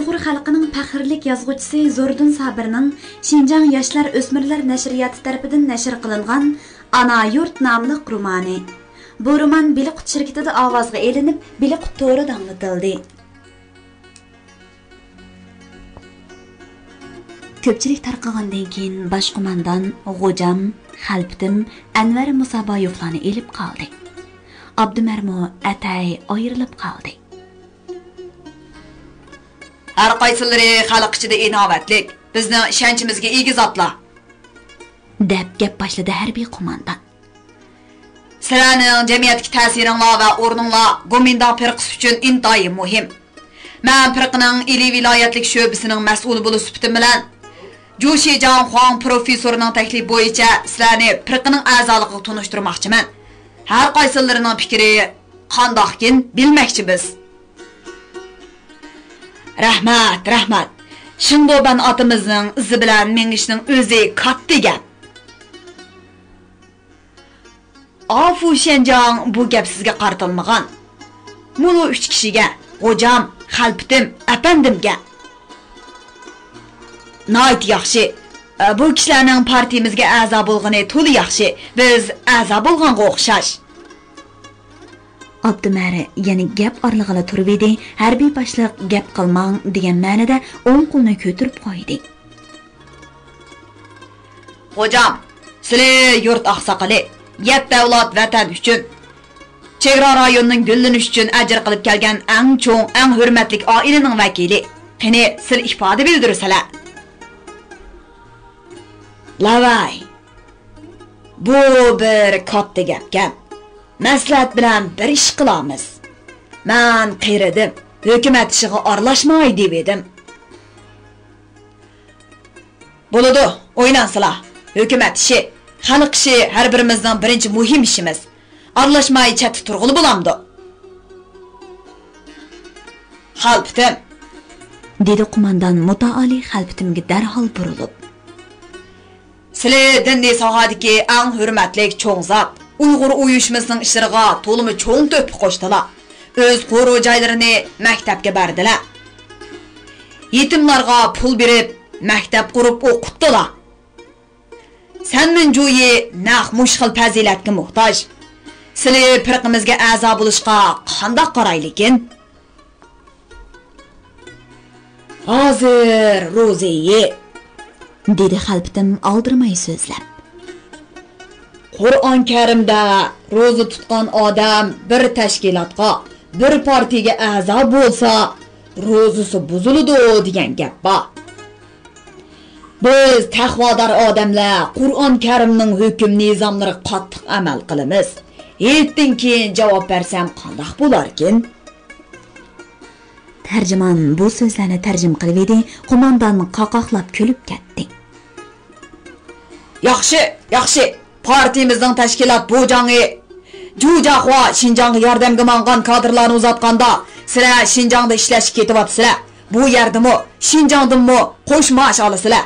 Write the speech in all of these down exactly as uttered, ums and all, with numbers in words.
ئۇيغۇر خەلقىنىڭ پەخىرلىك يازغۇچىسى زوردۇن سابىرنىڭ شىنجاڭ ياشلار ئۆسمۈرلەر نەشرىياتى تەرىپىدىن نەشر قىلىنغان ئانا يۇرت ناملىق رومانى. بۇ رومان بىلىقۇت شىركىتىدە ئاۋازغا ئېلىنىپ، بىلىقۇت تورىدا ئاڭلىتىلدى. كۆپچىلىك تارقىغاندىن كېيىن، باش قوماندان غوجام، خەلپىتىم، ئەنۋەر مۇسابايېۋلارنى ئېلىپ قالدى. ئابدۇمەرمۇ ئەتەي ئايرىلىپ قالدى. ھەر قايسىلىرى خەلق ئىچىدە ئىناۋەتلىك، بىزنىڭ ئىشەنچىمىزگە ئىگە زاتلار. دەپ گەپ باشلىدى ھەربىي قوماندان. سىلەرنىڭ جەمئىيەتتىكى تەسىرىڭلار ۋە ئورنۇڭلار گومىنداڭ پىرقىسى ئۈچۈن ئىنتايىن مۇھىم. مەن پىرقىنىڭ ئىلى ۋىلايەتلىك شۆبىسىنىڭ مەسئۇلى بولۇش سۈپىتىم بىلەن، جۇ شىجاڭ خۇاڭ پروفېسسورنىڭ تەكلىپى بويىچە سىلەرنى پىرقىنىڭ ئەزالىقىغا تونۇشتۇرماقچىمەن. ھەر قايسىلىرىنىڭ پىكرى قانداقكىن بىلمەكچىمىز. رەھمەت، رەھمەت. شېڭدۇبەن ئاتىمىزنىڭ ئىزى بىلەن مېڭىشنىڭ ئۆزى كاتتا گەپ. ئافۇ شيەنجاڭ بۇ گەپ سىزگە قارىتىلمىغان. مۇنۇ ئۈچ كىشىگە، غوجام، خەلپىتىم، ئەپەندىمگە. ناھايىتى ياخشى. بۇ كىشىلەرنىڭ پارتىيىمىزگە ئەزا بولغىنى تولا ياخشى. بىز ئەزا بولغانغا ئوخشاش. ئابدۇمەر يەنە گەپ ئارىلىغىلا تۇرۇۋىدى، ھەربىي باشلىق گەپ قىلماڭ دېگەن مەنىدە ئوڭ قولىنى كۆتۈرۈپ قويدى. غوجام، سىلى يۇرت ئاقساقىلى، يەتتە ئەۋلاد ۋەتەن ئۈچۈن، چېگرا رايونىنىڭ گۈللىنىشى ئۈچۈن ئەجىر قىلىپ كەلگەن ئەڭ چوڭ، ئەڭ ھۆرمەتلىك ئائىلىنىڭ ۋەكىلى. قېنى، سىلى ئىپادە بىلدۈرسىلە. لاۋاي، بۇ بىر كاتتا گەپكەن. مەسلىھەت بىلەن بىر ئىش قىلارمىز. مەن قېرىدىم، ھۆكۈمەت ئىشىغا ئارىلاشماي دېۋىدىم. بولىدۇ، ئويناڭسىلا. ھۆكۈمەت ئىشى، خەلق ئىشى ھەر بىرىمىزنىڭ بىرىنچى مۇھىم ئىشىمىز. ئارىلاشماي چەتتە تۇرغىلى بولامدۇ؟ خەلپىتىم، دېدى قوماندان مۇتائالى خەلپىتىمگە دەرھال بۇرۇلۇپ. سىلى دىنىي ساھەدىكى ئەڭ ھۆرمەتلىك چوڭ زات. ئۇيغۇر ئۇيۇشمىسىنىڭ ئىشلىرىغا تولىمۇ چوڭ تۆھپە قوشتىلا. ئۆز قورۇ جايلىرىنى مەكتەپكە بەردىلە. يېتىملارغا پۇل بېرىپ، مەكتەپ قۇرۇپ ئوقۇتتىلا. سەنمىن جۇيى نەق مۇشۇ خىل پەزىلەتكە موھتاج. سىلى پىرقىمىزگە ئەزا بولۇشقا قانداق قارايلىكىن؟ ھازىر روزىيى، دېدى خەلپىتىم ئالدىرىماي سۆزلەپ. قۇرئان كەرىمدە روزا تۇتقان ئادەم بىر تەشكىلاتقا، بىر پارتىيىگە ئەزا بولسا، روزىسى بۇزۇلىدۇ دېگەن گەپ بار. بىز تەقۋادار ئادەملەر قۇرئان كەرىمنىڭ ھۆكۈم نىزاملىرىغا قاتتىق ئەمەل قىلىمىز. ھېيتتىن كېيىن جاۋاب بەرسەم قانداق بولاركىن؟ تەرجىمان بۇ سۆزلەرنى تەرجىمە قىلىۋىدى، قوماندان قاقاقلاپ كۈلۈپ كەتتى. ياخشى، ياخشى. پارتىيىمىزنىڭ تەشكىلات بوجاڭى جۇجاخۇا شىنجاڭغا ياردەمگە ماڭغان كادىرلارنى ئۇزاتقاندا، سىلەر شىنجاڭدا ئىشلەشكە كېتىۋاتىسىلەر. بۇ يەردىمۇ، شىنجاڭدىنمۇ قوش مائاش ئالىسىلەر.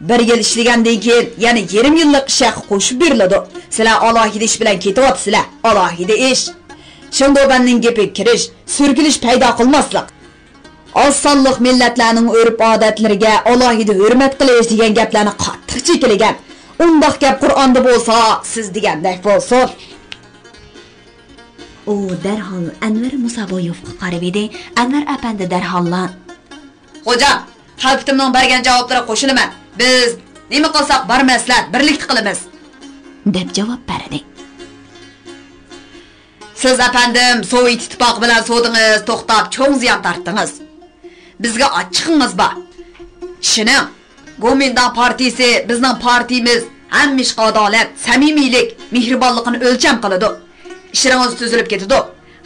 بىر يىل ئىشلىگەندىن كېيىن يەنە يېرىم يىللىق ئىش ھەققى قوشۇپ بېرىلىدۇ. سىلەر ئالاھىدە ئىش بىلەن كېتىۋاتىسىلەر، ئالاھىدە ئىش. شېڭدۇبەننىڭ گېپىگە كىرىش، سۈركىلىش پەيدا قىلماسلىق. ئاز سانلىق مىللەتلەرنىڭ ئۆرپ-ئادەتلىرىگە ئالاھىدە ھۆرمەت قىلىش دېگەن گەپلەرنى قاتتىق چېكىلىگەن. ئۇنداق گەپ قۇرئاندا بولسا، سىز دېگەندەك بولسۇن. ئۇ دەرھال ئەنۋەر مۇسابويېۋقا قارىۋىدى. ئەنۋەر ئەپەندى دەرھاللا: «خوجام، خەلپىتىمنىڭ بەرگەن جاۋابلىرىغا قوشۇلىمەن. بىز نېمە قىلساق بار مەسلىھەت بىرلىكتە قىلىمىز.» دەپ جاۋاب بەردى. سىز، ئەپەندىم، سوۋېت ئىتتىپاقى بىلەن سودىڭىز توختاپ، چوڭ زىيان تارتتىڭىز. بىزگە ئاچچىقىڭىز بار. ئىشىنىڭ، گومىنداڭ پارتىيىسى بىزنىڭ پارتىيىمىز، ھەممە ئىشقا ئادالەت، سەمىمىيلىك، مېھرىبانلىقىنى ئۆلچەم قىلىدۇ. ئىشلىرىڭىز تۈزۈلۈپ كېتىدۇ.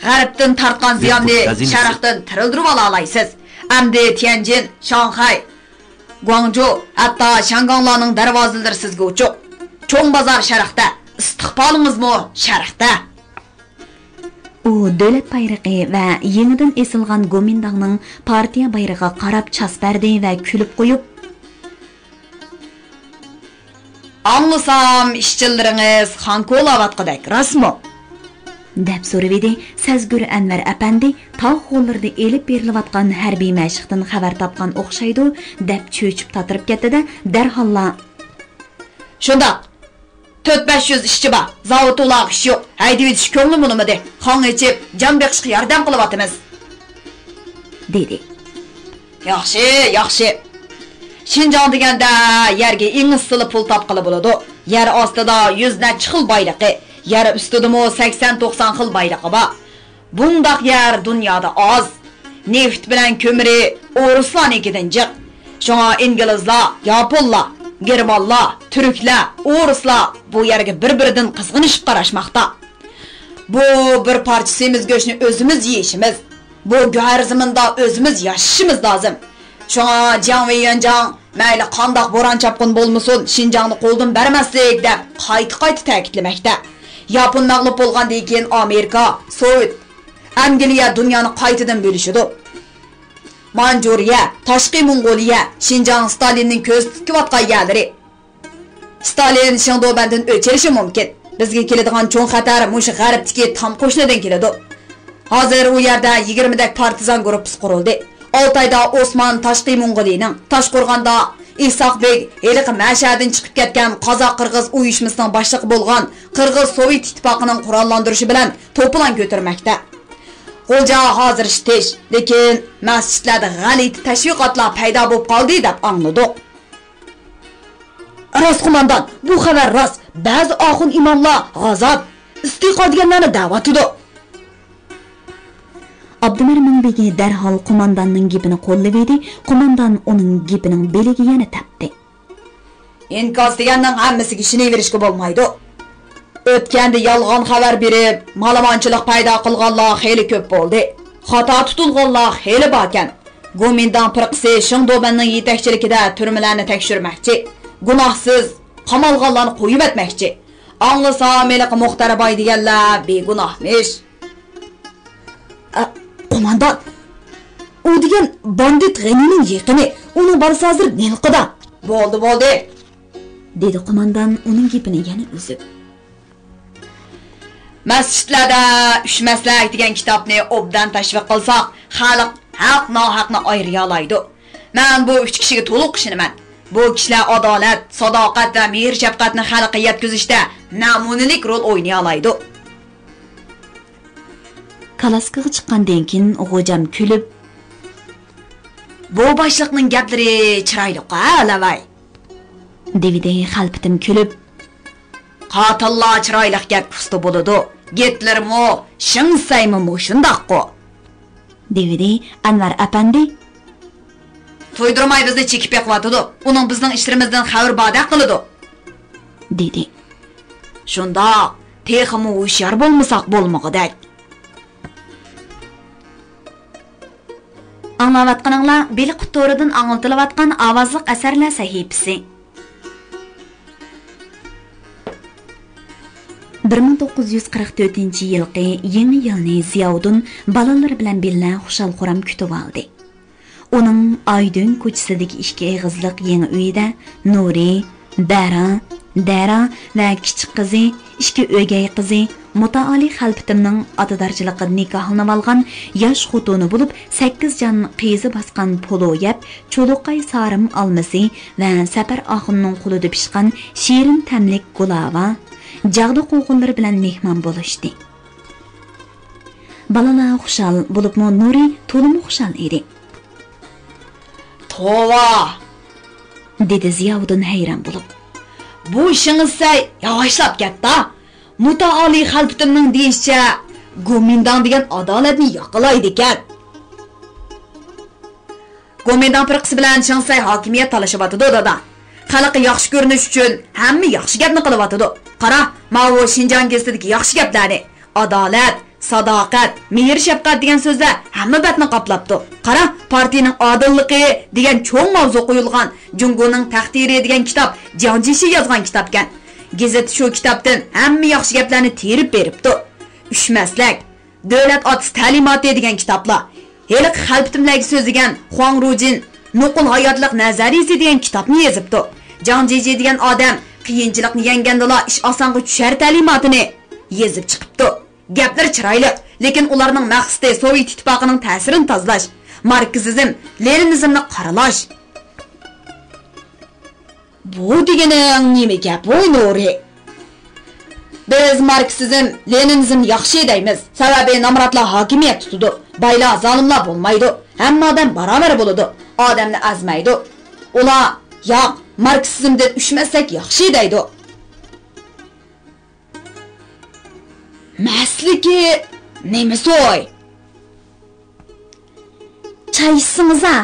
غەربتىن تارتقان زىياننى شەرقتىن تىرىلدۈرۈۋالالايسىز. ئەمدى تيەنجىن، شاڭخەي، گۇاڭجۇ، ھەتتا شياڭگاڭلارنىڭ دەرۋازىلىرى سىزگە ئوچۇق. چوڭ بازار شەرقتە، ئىستىقبالىڭىزمۇ شەرقتە. ئۇ دۆلەت بايرىقى ۋە يېڭىدىن ئېسىلغان گومىنداڭنىڭ پارتىيە بايرىقىغا قاراپ چاس بەردى ۋە كۈلۈپ قويۇپ: «ئاڭلىسام، ئىشچىلىرىڭىز خاڭكولاۋاتقۇدەك، راستمۇ؟» دەپ سورىۋىدى سەزگۈر ئەنۋەر ئەپەندى، تاغ غوللىرىدا ئېلىپ بېرىلىۋاتقان ھەربىي مەشىقتىن خەۋەر تاپقان ئوخشايدۇ، دەپ چۆچۈپ تاتىرىپ كەتتى-دە، دەرھاللا: شۇنداق، تۆت بەش يۈز ئىشچى بار، زاۋۇتتا ئۇلارغا ئىش يوق، ھەيدىۋېتىش كۆڭلىمۇ ئۇنىمىدى، خاڭ ئېچىپ، جان بېقىشقا ياردەم قىلىۋاتىمىز، دېدى. ياخشى، ياخشى. شىنجاڭ دېگەندە يەرگە ئېڭىشسىلا پۇل تاپقىلى بولىدۇ. يەر ئاستىدا يۈز نەچچە خىل بايلىقى، يەر ئۈستىدىمۇ سەكسەن توقسان خىل بايلىقى بار. بۇنداق يەر دۇنيادا ئاز. نېفىت بىلەن كۆمۈرى ئورۇسلارنىڭكىدىن جىق. شۇڭا ئىنگلىزلار، ياپونلار، گېرمانلار، تۈركلەر، ئورۇسلار بۇ يەرگە بىر-بىرىدىن قىزغىنىشىپ قاراشماقتا. بۇ بىر پارچە سېمىز گۆشنى ئۆزىمىز يېيىشىمىز، بۇ گۆھەر زېمىندا ئۆزىمىز ياشىشىمىز لازىم. شۇڭا جياڭ ۋېيۈەنجاڭ مەيلى قانداق بوران-چاپقۇن بولمىسۇن، شىنجاڭنى قولدىن بەرمەسلىك دەپ قايتا-قايتا تەكىتلىمەكتە. ياپون مەغلۇپ بولغاندىن كېيىن ئامېرىكا، سوۋېت، ئەنگلىيە دۇنيانى قايتىدىن بۆلۈشىدۇ. مانجۇرىيە، تاشقى موڭغۇلىيە، شىنجاڭ ستالىننىڭ كۆزى تىكىۋاتقان يەرلىرى. ستالىن شېڭدۇبەندىن ئۆچ ئېلىشى مۇمكىن. بىزگە كېلىدىغان چوڭ خەتەر مۇشۇ غەربتىكى تام قوشنىدىن كېلىدۇ. ھازىر ئۇ يەردە يىگىرمىدەك پارتىزان گۇرۇپپىسى قۇرۇلدى. ئالتايدا ئوسمان تاشقى موڭغۇلىيىنىڭ، تاشقورغاندا ئىسھاق بېگ ھېلىقى مەشەدىن چىقىپ كەتكەن قازاق-قىرغىز ئۇيۇشمىسىنىڭ باشلىقى بولغان قىرغىز سوۋېت ئىتتىپاقىنىڭ قوراللاندۇرۇشى بىلەن توپىلاڭ كۆتۈرمەكتە. غۇلجا ھازىر تىنچ، لېكىن مەسچىتلەردە غەلىتە تەشۋىقاتلار پەيدا بولۇپ قالدى دەپ ئاڭلىدۇق. راست، قوماندان، بۇ خەۋەر راست. بەزى ئاخۇن ئىماملار غازات، ئىستىقا دېگەنلەرنى دەۋاتىدۇ. ئابدۇمەرمىن بېگى دەرھال قومانداننىڭ گېپىنى قوللىۋىدى، قوماندان ئۇنىڭ گېپىنىڭ بېلىگە يەنە تەپتى. ئىنكاس دېگەننىڭ ھەممىسىگە ئىشىنىۋېرىشكە بولمايدۇ. ئۆتكەندە يالغان خەۋەر بېرىپ، مالىمانچىلىق پەيدا قىلغانلار خېلى كۆپ بولدى. خاتا تۇتۇلغانلار خېلى باركەن. گومىنداڭ پىرقىسى شېڭدۇبەننىڭ يېتەكچىلىكىدە تۈرمىلەرنى تەكشۈرمەكچى. گۇناھسىز قامالغانلارنى قويۇۋەتمەكچى. ئاڭلىسام، ھېلىقى مۇختەر باي دېگەنلەر بىگۇناھمىش. ئە، قوماندان، ئۇ دېگەن باندىت غېنىنىڭ يېقىنى، ئۇنىڭ بالىسى ھازىر نېلىقىدا؟ بولدى، بولدى، دېدى قوماندان ئۇنىڭ گېپىنى يەنە ئۈزۈپ. مەسچىتلەردە ئۈچ مەسلەك دېگەن كىتابنى ئوبدان تەشۋىق قىلساق، خەلق ھەق-ناھەقنى ئايرىيالايدۇ. مەن بۇ ئۈچ كىشىگە تولۇق ئىشىنىمەن. بۇ كىشىلەر ئادالەت، ساداقەت ۋە مېھىر-شەپقەتنى خەلققە يەتكۈزۈشتە نەمۇنىلىك رول ئوينىيالايدۇ. كالاسكىغا چىققاندىن كېيىن غوجام كۈلۈپ، بۇ باشلىقنىڭ گەپلىرى چىرايلىق ھە، لاۋاي، دېۋىدى خەلپىتىم كۈلۈپ. قاتىللار چىرايلىق گەپكە ئۇستا بولىدۇ، گىتلېرمۇ، شېڭ سەيمۇ مۇشۇنداققۇ، دېۋىدى ئەنۋەر ئەپەندى. تۇيدۇرماي بىزنى چېكىپ بېقىۋاتىدۇ، ئۇنىڭ بىزنىڭ ئىشلىرىمىزدىن خەۋىرى باردەك قىلىدۇ، دېدى. شۇنداق، تېخىمۇ ھوشيار بولمىساق بولمىغۇدەك. ئاڭلاۋاتقىنىڭلار بېلىققۇت تورىدىن ئاڭلىتىلىۋاتقان ئاۋازلىق ئەسەرلەر سەھىپىسى. بىر مىڭ توققۇز يۈز قىرىق تۆتىنچى يىلقى يېڭى يىلنى زىياۋۇدۇن بالىلىرى بىلەن بىللە خۇشال-خۇرام كۈتۈۋالدى. ئۇنىڭ ئايدۈن كوچىسىدىكى ئىككى ئېغىزلىق يېڭى ئۆيىدە نۇرى، بەرا، دەرا ۋە كىچىك قىزى، ئىككى ئۆگەي قىزى، مۇتائالى خەلپىتىمنىڭ ئاتىدارچىلىقىدا نىكاھلىنىۋالغان ياش خوتۇنى بولۇپ، سەككىز جان قىزى باسقان پولۇ يەپ، چۇلۇقاي سارىم ئالمىسى ۋە سەپەر ئاخۇننىڭ قولىدا پىشقان شېرىن تەملىك گۇلاۋا، جاغدا قوغۇنلىرى بىلەن مېھمان بولۇشتى. بالىلار خۇشال بولۇپمۇ نۇرى تولىمۇ خۇشال ئىدى. توۋا! دېدى زىياۋۇدۇن ھەيران بولۇپ. بۇ شېڭ سەي ياۋاشلاپ كەتتى. مۇتائالى خەلپىتىمنىڭ دېيىشىچە، گومىنداڭ دېگەن ئادالەتنى ياقىلايدىكەن. گومىنداڭ پىرقىسى بىلەن شېڭ سەي ھاكىمىيەت تالىشىۋاتىدۇ، دادا. خەلققە ياخشى كۆرۈنۈش ئۈچۈن ھەممە ياخشى گەپنى قىلىۋاتىدۇ. قارا، ماۋۇ شىنجاڭ گېزىتىدىكى ياخشى گەپلەرنى. ئادالەت، ساداقەت، مېھىر-شەپقەت دېگەن سۆزلەر ھەممە بەتنى قاپلاپتۇ. قارا، پارتىيىنىڭ ئادىللىقى دېگەن چوڭ ماۋزۇ قويۇلغان جۇڭگونىڭ تەقدىرى دېگەن كىتاب جياڭ جيېشى يازغان كىتابكەن. گېزىت شۇ كىتابتىن ھەممە ياخشى گەپلەرنى تېرىپ بېرىپتۇ. ئۈچ مەسلەك، دۆلەت ئاتىسى تەلىماتى دېگەن كىتابلار. ھېلىقى خەلپىتىملەرگە سۆزلىگەن خۇاڭ رۇجىن نوقۇل ھاياتلىق نەزەرىيىسى دېگەن كىتابنى يېزىپتۇ. جياڭ جيېشى دېگەن ئادەم قىيىنچىلىقنى يەڭگەندىلا ئىش ئاسانغا چۈشەر تەلىماتىنى يېزىپ چىقىپتۇ. گەپلىرى چىرايلىق، لېكىن ئۇلارنىڭ مەقسىتى سوۋېت ئىتتىپاقىنىڭ تەسىرىنى تازىلاش، ماركسىزم، لېنىنىزمنى قارىلاش. بۇ دېگىنىڭ نېمە گەپ ۋوي، نۇرى؟ بىز ماركسىزم، لېنىنىزم ياخشى دەيمىز، سەۋەبى نامراتلار ھاكىمىيەت تۇتىدۇ، بايلار، زالىملار بولمايدۇ، ھەممە ئادەم باراۋەر بولىدۇ، ئادەمنى ئەزمەيدۇ. ئۇلار، ياق، ماركسىزمدىن ئۈشمەسلىك ياخشى دەيدۇ. مەسلىكى نېمىسى ۋوي؟ چاي ئىچسىڭىزا!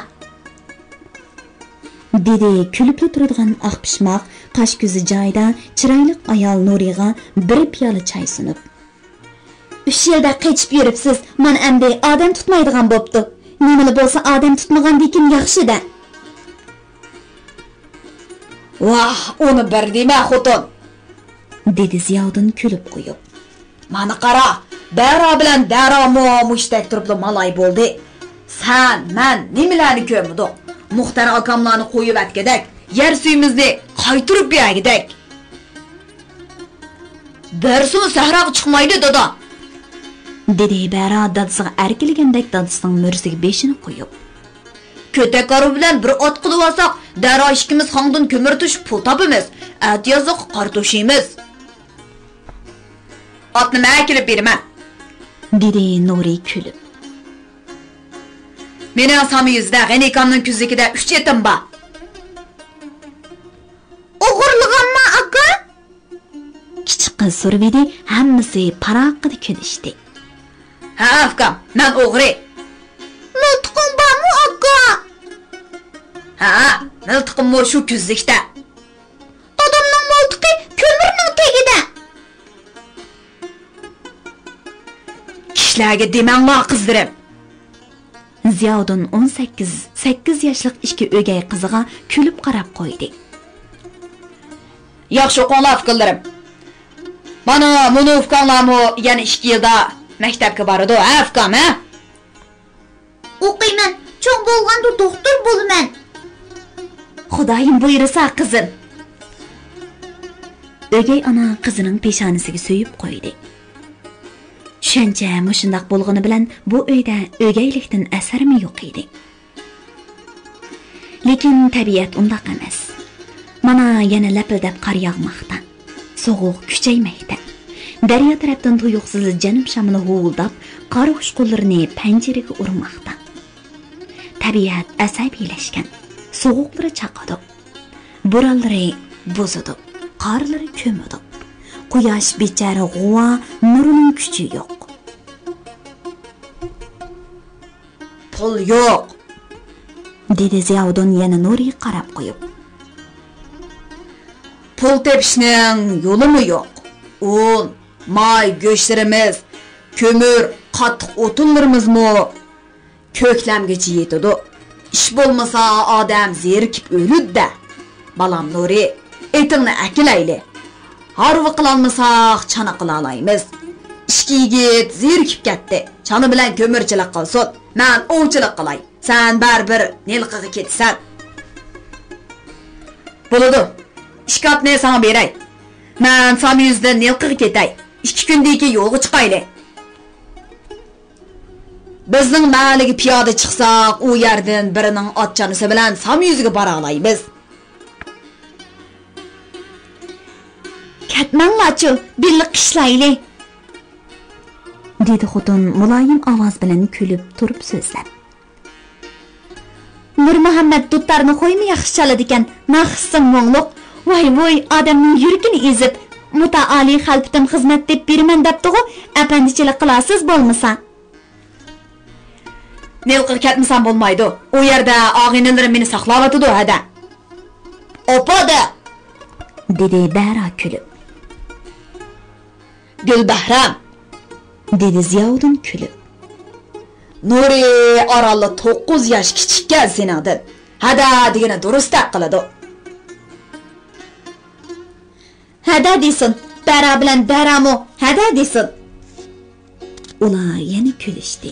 دېدى كۈلۈپلا تۇرىدىغان ئاق پىشماق، قاش كۆزى جايىدا، چىرايلىق ئايال نۇرىغا بىر پىيالە چاي سۇنۇپ. ئۈچ يىلدا قېچىپ يۈرۈپسىز، مانا ئەمدى ئادەم تۇتمايدىغان بوپتۇ. نېمىلا بولسا ئادەم تۇتمىغاندىكىن ياخشى-دە. ۋاھ، ئۇنى بىر دېمە، خوتۇن! دېدى زىياۋۇدۇن كۈلۈپ قويۇپ. مانا قارا، بەرا بىلەن دەرامۇ مۇشتەك تۇرۇپلا مالاي بولدى. سەن، مەن نېمىلەرنى كۆرمىدۇق؟ مۇختەر ئاكاملارنى قويۇۋەتكۈدەك، يەر سۈيىمىزنى قايتۇرۇپ بەرگۈدەك. بەرسىمۇ سەھراغا چىقمايلى، دادا! دېدى بەرا دادىسىغا ئەركىلىگەندەك دادىسىنىڭ مۈرىسىگە بېشىنى قويۇپ. كۆتەك ھارۋا بىلەن بىر ئات قىلىۋالساق، دەرا ئىككىمىز خاڭدىن كۆمۈر توشۇپ پۇل تاپىمىز، ئەتىيازلىققا قار توشۇيمىز. ئاتنى مەن ئەكېلىپ بېرىمەن، دېدى نۇرى كۈلۈپ. مېنىڭ سامى يۈزىدە غېنىكامنىڭ كۈزلۈكىدە ئۈچ ئېتىم بار. ئوغرىلىغانما، ئاكا؟ كىچىك قىز سورىۋىدى، ھەممىسى پاراققىدە كۈلۈشتى. ھە، ئۇكام، مەن ئوغرى. مىلتىقىڭ بارمۇ، ئاكا؟ ھە، مىلتىقىممۇ شۇ كۈزلۈكتە. دادامنىڭ مىلتىقى كۆمۈرنىڭ تېگىدە. كىشىلەرگە دېمەڭلار، قىزلىرىم. زىياۋۇدۇن ئون سەككىز، سەككىز ياشلىق ئىككى ئۆگەي قىزىغا كۈلۈپ قاراپ قويدى. ياخشى ئوقۇڭلار، ئۇكىلىرىم. مانا مۇنۇ ئۇكاڭلارمۇ يەنە ئىككى يىلدا مەكتەپكە بارىدۇ، ھە، ئۇكام، ھە؟ ئوقۇيمەن، چوڭ بولغاندا دوختۇر بولىمەن. خۇدايىم بۇيرۇسا، قىزىم. ئۆگەي ئانا قىزىنىڭ پېشانىسىگە سۆيۈپ قويدى. شۇنچە مۇشۇنداق بولغىنى بىلەن بۇ ئۆيدە ئۆگەيلىكتىن ئەسەرمۇ يوق ئىدى. لېكىن تەبىئەت ئۇنداق ئەمەس. مانا يەنە لەپىلدەپ قار ياغماقتا. سوغۇق كۈچەيمەكتە. دەريا تەرەپتىن تۇيۇقسىز جەنۇب شامىلى ھۇۋۇلداپ، قار ئۇچقۇنلىرىنى پەنجىرىگە ئۇرماقتا. تەبىئەت ئەسەبىيلەشكەن. سوغۇقلىرى چاقىدۇ. بورانلىرى بۇزىدۇ. قارلىرى كۆمىدۇ. قۇياش بىچارە غۇۋا، نۇرىنىڭ كۈچى يوق. پۇل يوق، دېدى زىياۋۇدۇن يەنە نۇرىغا قاراپ قويۇپ. پۇل تېپىشنىڭ يولىمۇ يوق. ئۇن، ماي، گۆشلىرىمىز، كۆمۈر، قاتتىق ئوتۇنلىرىمىزمۇ كۆكلەمگىچە يېتىدۇ. ئىش بولمىسا، ئادەم زېرىكىپ ئۆلىدۇ-دە. بالام نۇرى، ئېتىڭنى ئەكېلەيلى. ھارۋا قىلالمىساق، چانا قىلالايمىز. ئىككى يىگىت زېرىكىپ كەتتى. چانا بىلەن كۆمۈرچىلىك قىلسۇن، مەن ئوۋچىلىق قىلاي. سەن بەرىبىر نىلقىغا كېتىسەن. بولىدۇ. ئىككى ئاتنى ساڭا بېرەي. مەن سامى يۈزىدىن نىلقىغا كېتەي. ئىككى كۈندىن كېيىن يولغا چىقايلى. بىزنىڭ مەھەللىگە پىيادە چىقساق، ئۇ يەردىن بىرىنىڭ ئات چانىسى بىلەن سامى يۈزىگە بارالايمىز. كەتمەڭلارچۇ، بىللە قىشلايلى، دېدى خوتۇن مۇلايىم ئاۋاز بىلەن كۈلۈپ تۇرۇپ سۆزلەپ. نۇرمۇھەممەت دۇتارنى خويمۇ ياخشى چالىدىكەن، ناخشىسىمۇ مۇڭلۇق. ۋاي ۋۇي، ئادەمنىڭ يۈرىكىنى ئېزىپ، مۇتائالىي خەلپىتىم خىزمەت دەپ بېرىمەن دەپتىغۇ، ئەپەندىچىلىك قىلارسىز بولمىسا. نىلقىغا كەتمىسەم بولمايدۇ. ئۇ يەردە ئاغىنىلىرىم مېنى ساقلاۋاتىدۇ ھەدە. ئاپا دە! دېدى بەرا كۈلۈپ. گۈلبەھرەم! دېدى زىياۋۇدۇن كۈلۈپ. نۇرى ئارانلا توققۇز ياش كىچىككەن سېنىڭدىن. ھەدە دېگىنى دۇرۇستەك قىلىدۇ. ھەدە دېسۇن، بەرا بىلەن دەرامۇ ھەدە دېسۇن. ئۇلار يەنە كۈلۈشتى.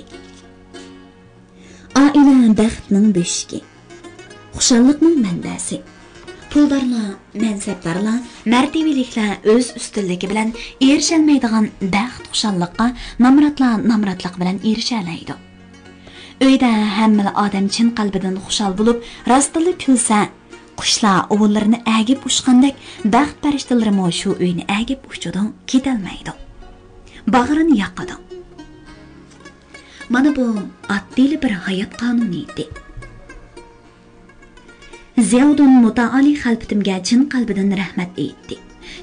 ئائىلە بەختنىڭ بۆشۈكى، خۇشاللىقنىڭ مەنبەسى. پۇلدارلار، مەنسەپدارلار، مەرتىۋىلىكلەر ئۆز ئۈستۈنلۈكى بىلەن ئېرىشەلمەيدىغان بەخت خۇشاللىققا، نامراتلار نامراتلىق بىلەن ئېرىشەلەيدۇ. ئۆيدە ھەممىلا ئادەم چىن قەلبىدىن خۇشال بولۇپ، راستتىنلا كۈلسە، قۇشلار ئۇۋىلىرىنى ئەگىپ ئۇچقاندەك، بەخت پەرىشتىلىرىمۇ شۇ ئۆينى ئەگىپ ئۇچىدۇ، كېتەلمەيدۇ. باغرىنى ياقىدۇ. مانا بۇ ئاددىيلا بىر ھايات قانۇنىيىتى. زىياۋۇدۇن مۇتائالى خەلپىتىمگە چىن قەلبىدىن رەھمەت ئېيتتى.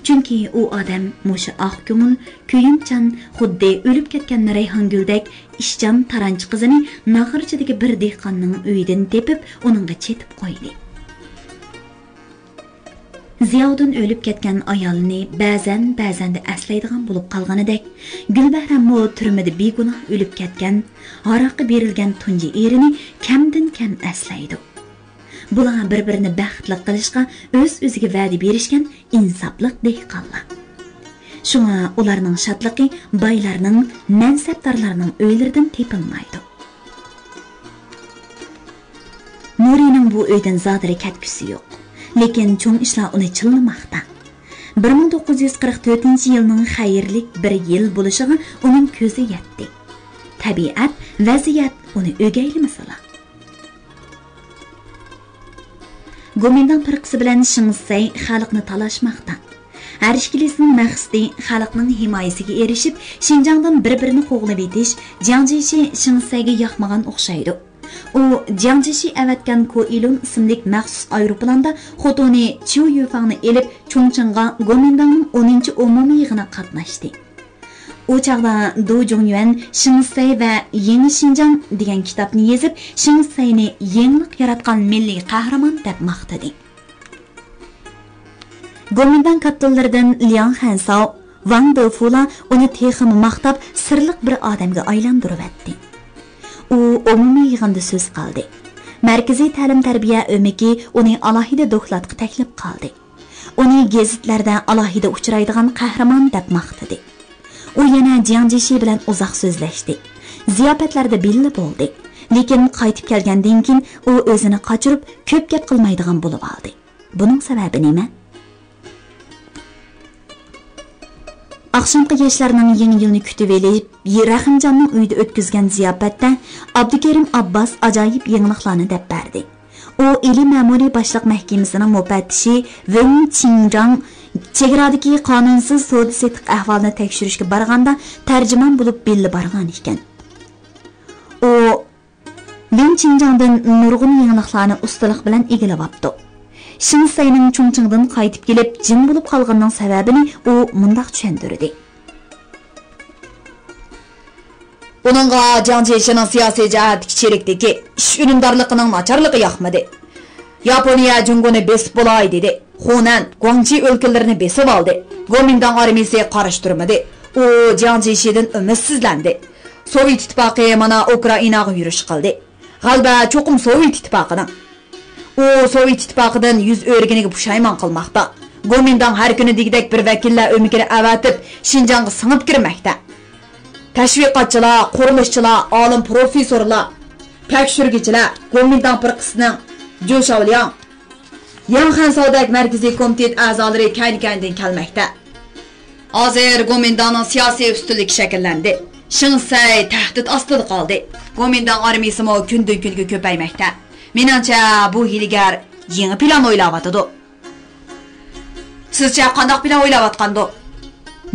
چۈنكى ئۇ ئادەم مۇشۇ ئاق كۆڭۈل، كۆيۈمچان، خۇددى ئۆلۈپ كەتكەن رەيھانگۈلدەك ئىشچان تارانچى قىزىنى ناخىرچىدىكى بىر دېھقاننىڭ ئۆيىدىن تېپىپ، ئۇنىڭغا چېتىپ قويدى. زىياۋۇدۇن ئۆلۈپ كەتكەن ئايالىنى بەزەن، بەزەندە ئەسلەيدىغان بولۇپ قالغىنىدەك، گۈلبەھرەممۇ تۈرمىدە بىگۇناھ ئۆلۈپ كەتكەن، ھاراققا بېرىلگەن تۇنجى ئېرىنى كەمدىن كەم ئەسلەيدۇ. بۇلار بىر-بىرىنى بەختلىك قىلىشقا ئۆز-ئۆزىگە ۋەدە بېرىشكەن ئىنساپلىق دېھقانلار. شۇڭا ئۇلارنىڭ شادلىقى بايلارنىڭ، مەنسەپدارلارنىڭ ئۆيلىرىدىن تېپىلمايدۇ. نۇرىنىڭ بۇ ئۆيدىن زادىلا كەتكۈسى يوق. لېكىن چوڭ ئىشلار ئۇنى چىللىماقتا. بىر مىڭ توققۇز يۈز قىرىق تۆتىنچى يىلنىڭ خەيرلىك بىر يىل بولۇشىغا ئۇنىڭ كۆزى يەتتى. تەبىئەت، ۋەزىيەت ئۇنى ئۆگەيلىمىسىلا. گومىنداڭ پىرقىسى بىلەن شېڭ سەي خەلقنى تالاشماقتا. ھەر ئىككىلىسىنىڭ مەقسىتى خەلقنىڭ ھىمايىسىگە ئېرىشىپ، شىنجاڭدىن بىر-بىرىنى قوغلىۋېتىش جياڭ جيېشى شېڭ سەيگە ياقمىغان ئوخشايدۇ. ئۇ جياڭ جيېشى ئەۋەتكەن كوئىلۇن ئىسىملىك مەخسۇس ئايروپىلاندا خوتۇنى چيۇ يۈفاڭنى ئېلىپ، چۇڭچىڭغا گومىنداڭنىڭ ئونىنچى ئومۇمىي يىغىنىغا قاتناشتى. ئۇ چاغدا دۇ جۇڭيۈەن شېڭ سەي ۋە يېڭى شىنجاڭ دېگەن كىتابنى يېزىپ، شېڭ سەينى يېڭىلىق ياراتقان مىللىي قەھرىمان دەپ ماختىدى. گومىنداڭ كاپىتانلىرىدىن لياڭ خەنساۋ، ۋاڭ دېفۇلار ئۇنى تېخىمۇ ماختاپ، سىرلىق بىر ئادەمگە ئايلاندۇرۇۋەتتى. ئۇ ئومۇمىي يىغىندا سۆز قىلدى. مەركىزىي تەلىم-تەربىيە ئۆمىكى ئۇنى ئالاھىدە دوكلاتقا تەكلىپ قىلدى. ئۇنى گېزىتلەردە ئالاھىدە ئۇچرايدىغان قەھرىمان دەپ ماختىدى. ئۇ يەنە جياڭ جيېشى بىلەن ئۇزاق سۆزلەشتى. زىياپەتلەردە بىللە بولدى. لېكىن قايتىپ كەلگەندىن كېيىن ئۇ ئۆزىنى قاچۇرۇپ، كۆپ گەپ قىلمايدىغان بولۇۋالدى. بۇنىڭ سەۋەبى نېمە؟ ئاخشامقى ياشلارنىڭ يېڭى يىلنى كۈتۈۋېلىپ، رەھىمجاننىڭ ئۆيىدە ئۆتكۈزگەن زىياپەتتە ئابدۇكېرىم ئابباس ئاجايىپ يېڭىلىقلارنى دەپ بەردى. ئۇ ئىلى مەمۇرىي باشلىق مەھكىمىسىنىڭ مۇپەتتىشى ۋېڭ چىڭجاڭ چېگرادىكى قانۇنسىز سودا-سېتىق ئەھۋالىنى تەكشۈرۈشكە بارغاندا تەرجىمان بولۇپ بىللە بارغان ئىكەن. ئۇ ۋېڭ چىڭجاڭدىن نۇرغۇن يېڭىلىقلارنى ئۇستىلىق بىلەن ئىگىلىۋاپتۇ. شېڭ سەينىڭ چۇڭچىڭدىن قايتىپ كېلىپ جىم بولۇپ قالغىنىنىڭ سەۋەبىنى ئۇ مۇنداق چۈشەندۈردى. ئۇنىڭغا جياڭ جيېشىنىڭ سىياسىي جەھەتتىكى چىرىكلىكى، ئىش ئۈنۈمدارلىقىنىڭ ناچارلىقى ياقمىدى. ياپونىيە جۇڭگونى بېسىپ بولاي دېدى. خۇنەن، گۇاڭجى ئۆلكىلىرىنى بېسىۋالدى. گومىنداڭ ئارمىيىسى قارشى تۇرمىدى. ئۇ جياڭ جيېشىدىن ئۈمىدسىزلەندى. سوۋېت ئىتتىپاقى مانا ئۇكرائىناغا يۈرۈش قىلدى. غەلىبە چوقۇم سوۋېت ئىتتىپاقىنىڭ. ئۇ سوۋېت ئىتتىپاقىدىن يۈز ئۆرۈگىنىگە پۇشايمان قىلماقتا. گومىنداڭ ھەر كۈنى دېگۈدەك بىر ۋەكىللەر ئۆمىكىنى ئەۋەتىپ، شىنجاڭغا سىڭىپ كىرمەكتە. تەشۋىقاتچىلار، قۇرۇلۇشچىلار، ئالىم پروفېسسورلار، تەكشۈرگۈچىلەر، گومىنداڭ پىرقىسىنىڭ جۇ شاۋلياڭ، ياڭ خەنساۋدەك مەركىزىي كومىتېت ئەزالىرى كەينى-كەينىدىن كەلمەكتە. ھازىر گومىنداڭنىڭ سىياسىي ئۈستۈنلۈكى شەكىللەندى. شېڭ سەي تەھدىت ئاستىدا قالدى. گومىنداڭ ئارمىيىسىمۇ كۈندىن-كۈنگە كۆپەيمەكتە. مېنىڭچە، بۇ ھىيلىگەر يېڭى پىلان ئويلاۋاتىدۇ. سىزچە قانداق پىلان ئويلاۋاتقاندۇ؟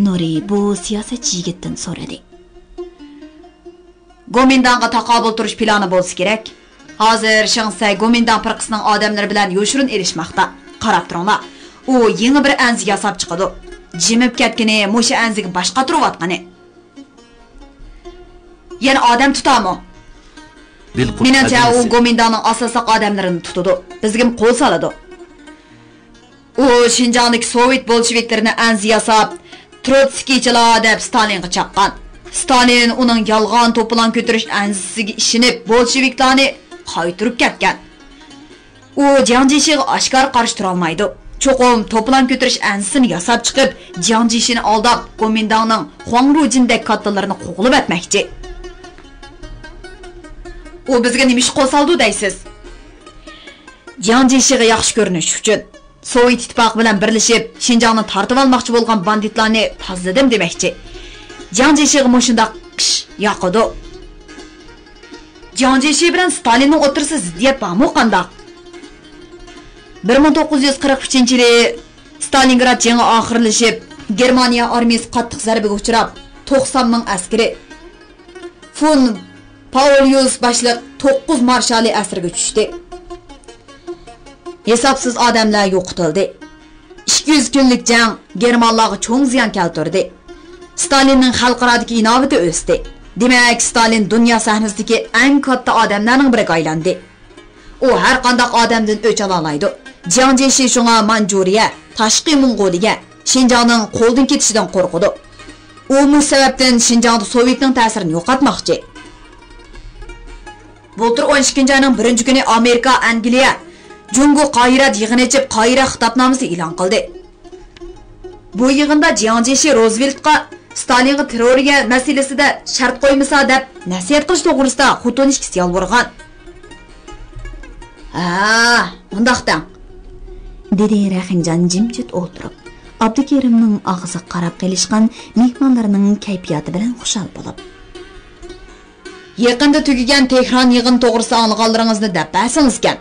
نۇرى بۇ سىياسەتچى يىگىتتىن سورىدى. گومىنداڭغا تاقابىل تۇرۇش پىلانى بولسا كېرەك. ھازىر شېڭ سەي گومىنداڭ پىرقىسىنىڭ ئادەملىرى بىلەن يوشۇرۇن ئېلىشماقتا. قاراپ تۇرۇڭلار. ئۇ يېڭى بىر ئەنزە ياساپ چىقىدۇ. جىمىپ كەتكىنى مۇشۇ ئەنزىگە باش قاتۇرۇۋاتقىنى. يەنە ئادەم تۇتامۇ؟ مېنىڭچە، ئۇ گومىنداڭنىڭ ئاساسلىق ئادەملىرىنى تۇتىدۇ. بىزگىمۇ قول سالىدۇ. ئۇ شىنجاڭدىكى سوۋېت بولشېۋىكلىرىنى ئەنزە ياساپ، تروتسكىيچىلار دەپ ستالىنغا چاققان. ستالىن ئۇنىڭ يالغان توپىلاڭ كۆتۈرۈش ئەنزىسىگە ئىشىنىپ، بولشېۋىكلارنى قايتۇرۇپ كەتكەن. ئۇ جياڭ جيېشىغا ئاشكارا قارشى تۇرالمايدۇ. چوقۇم توپىلاڭ كۆتۈرۈش ئەنزىسىنى ياساپ چىقىپ، جياڭ جيېشىنى ئالداپ، گومىنداڭنىڭ خۇاڭ رۇجىندەك كاتتىلىرىنى قوغلىۋەتمەكچى. ئۇ بىزگە نېمە ئىش قول سالىدۇ دەيسىز؟ جياڭ جيېشىغا ياخشى كۆرۈنۈش ئۈچۈن. سوۋېت ئىتتىپاقى بىلەن بىرلىشىپ، شىنجاڭنى تارتىۋالماقچى بولغان باندىتلارنى تازىلىدىم دېمەكچى. جياڭ جيېشىغا مۇشۇنداق ئىش ياقىدۇ. جياڭ جيېشى بىلەن ستالىننىڭ ئوتتۇرىسىدا زىددىيەت بارمۇ قانداق؟ بىر مىڭ توققۇز يۈز قىرىق ئۈچىنچى يىلى ستالىنگراد جېڭى ئاخىرلىشىپ، گېرمانىيە ئارمىيىسى قاتتىق زەربىگە ئۇچراپ، توقسان مىڭ ئەسكىرى، فون پائوليۇس باشلىق توققۇز مارشالى ئەسىرگە چۈشتى. ھېسابسىز ئادەملەر يوقىتىلدى. ئىككى يۈز كۈنلۈك جەڭ گېرمانلارغا چوڭ زىيان كەلتۈردى. ستالىننىڭ خەلقئارادىكى ئىناۋىتى ئۆستى. دېمەك، ستالىن دۇنيا سەھنىسىدىكى ئەڭ كاتتا ئادەملەرنىڭ بىرىگە ئايلاندى. ئۇ ھەر قانداق ئادەمدىن ئۆچ ئالالايدۇ. جياڭ جيېشى شۇڭا مانجۇرىيە، تاشقى موڭغۇلىيە، شىنجاڭنىڭ قولدىن كېتىشىدىن قورقىدۇ. ئۇ مۇشۇ سەۋەبتىن شىنجاڭدا سوۋېتنىڭ تەسىرىنى يوقاتماقچى. بۇلتۇر ئون ئىككىنچى ئاينىڭ بىرىنچى كۈنى ئامېرىكا، ئەنگلىيە، جۇڭگو قاھىرەدە يىغىن ئېچىپ، قاھىرە خىتابنامىسى ئېلان قىلدى. بۇ يىغىندا جياڭ جيېشى روزۋېلتقا ستالىنغا تېررورىيە مەسىلىسىدە شەرت قويمىسا دەپ نەسىھەت قىلىش توغرىسىدا خوتۇن ئىككىسى يالۋۇرغان. ھە، ئۇنداق دەڭ، دېدى رەخىمجان جىمجىت ئولتۇرۇپ، ئابدۇكېرىمنىڭ ئاغزىغا قاراپ قېلىشقان مېھمانلىرىنىڭ كەيپىياتى بىلەن خۇشال بولۇپ. يېقىندا تۈگىگەن تېھران يىغىنى توغرىسىدا ئاڭلىغانلىرىڭىزنى دەپ بەرسىڭىزكەن.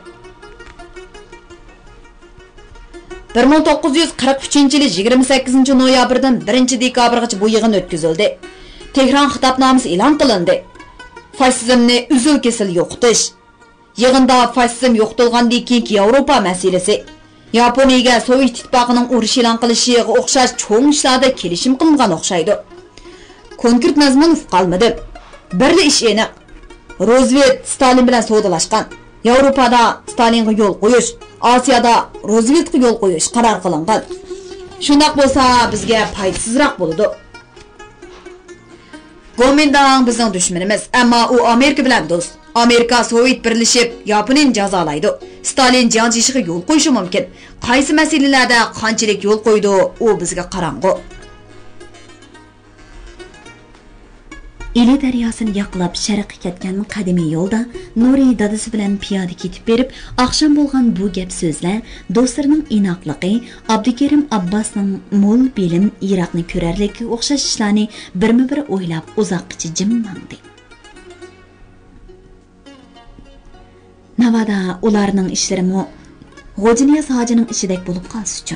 بىر مىڭ توققۇز يۈز قىرىق ئۈچىنچى يىلى يىگىرمە سەككىزىنچى نويابىردىن بىرىنچى دېكابىرغىچە بۇ يىغىن ئۆتكۈزۈلدى. تېھران خىتابنامىسى ئېلان قىلىندى. فاشىزمنى ئۈزۈل-كېسىل يوقىتىش. يىغىندا فاشىزم يوقىتىلغاندىن كېيىنكى ياۋروپا مەسىلىسى، ياپونىيەگە سوۋېت ئىتتىپاقىنىڭ ئۇرۇش ئېلان قىلىشىغا ئوخشاش چوڭ ئىشلاردا كېلىشىم قىلىنغان ئوخشايدۇ. كونكرېت مەزمۇن ئۇقالمىدىم. بىرلا ئىش ئېنىق. روزۋېلت ستالىن بىلەن سودىلاشقان. ياۋروپادا ستالىنغا يول قويۇش، ئاسىيادا روزۋېلتقا يول قويۇش قارار قىلىنغان. شۇنداق بولسا، بىزگە پايدىسىزراق بولىدۇ. گومىنداڭ بىزنىڭ دۈشمىنىمىز، ئەمما ئۇ ئامېرىكا بىلەن دوست. ئامېرىكا، سوۋېت بىرلىشىپ ياپونىيىنى جازالايدۇ. ستالىن جياڭ جيېشىغا يول قويۇشى مۇمكىن. قايسى مەسىلىلەردە قانچىلىك يول قويىدۇ، ئۇ بىزگە قاراڭغۇ. ئىلى دەرياسىنى ياقىلاپ شەرققە كەتكەن قەدىمىي يولدا نۇرى دادىسى بىلەن پىيادە كېتىپ بېرىپ، ئاخشام بولغان بۇ گەپ سۆزلەر دوستلىرىنىڭ ئىناقلىقى، ئابدۇكېرىم ئابباسنىڭ مول بىلىم، يىراقنى كۆرەرلىكىگە ئوخشاش ئىشلارنى بىرمۇبىر ئويلاپ ئۇزاققىچە جىم ماڭدى. ناۋادا ئۇلارنىڭ ئىشلىرىمۇ غوجىنىياز ھاجىنىڭ ئىشىدەك بولۇپ قالسىچۇ؟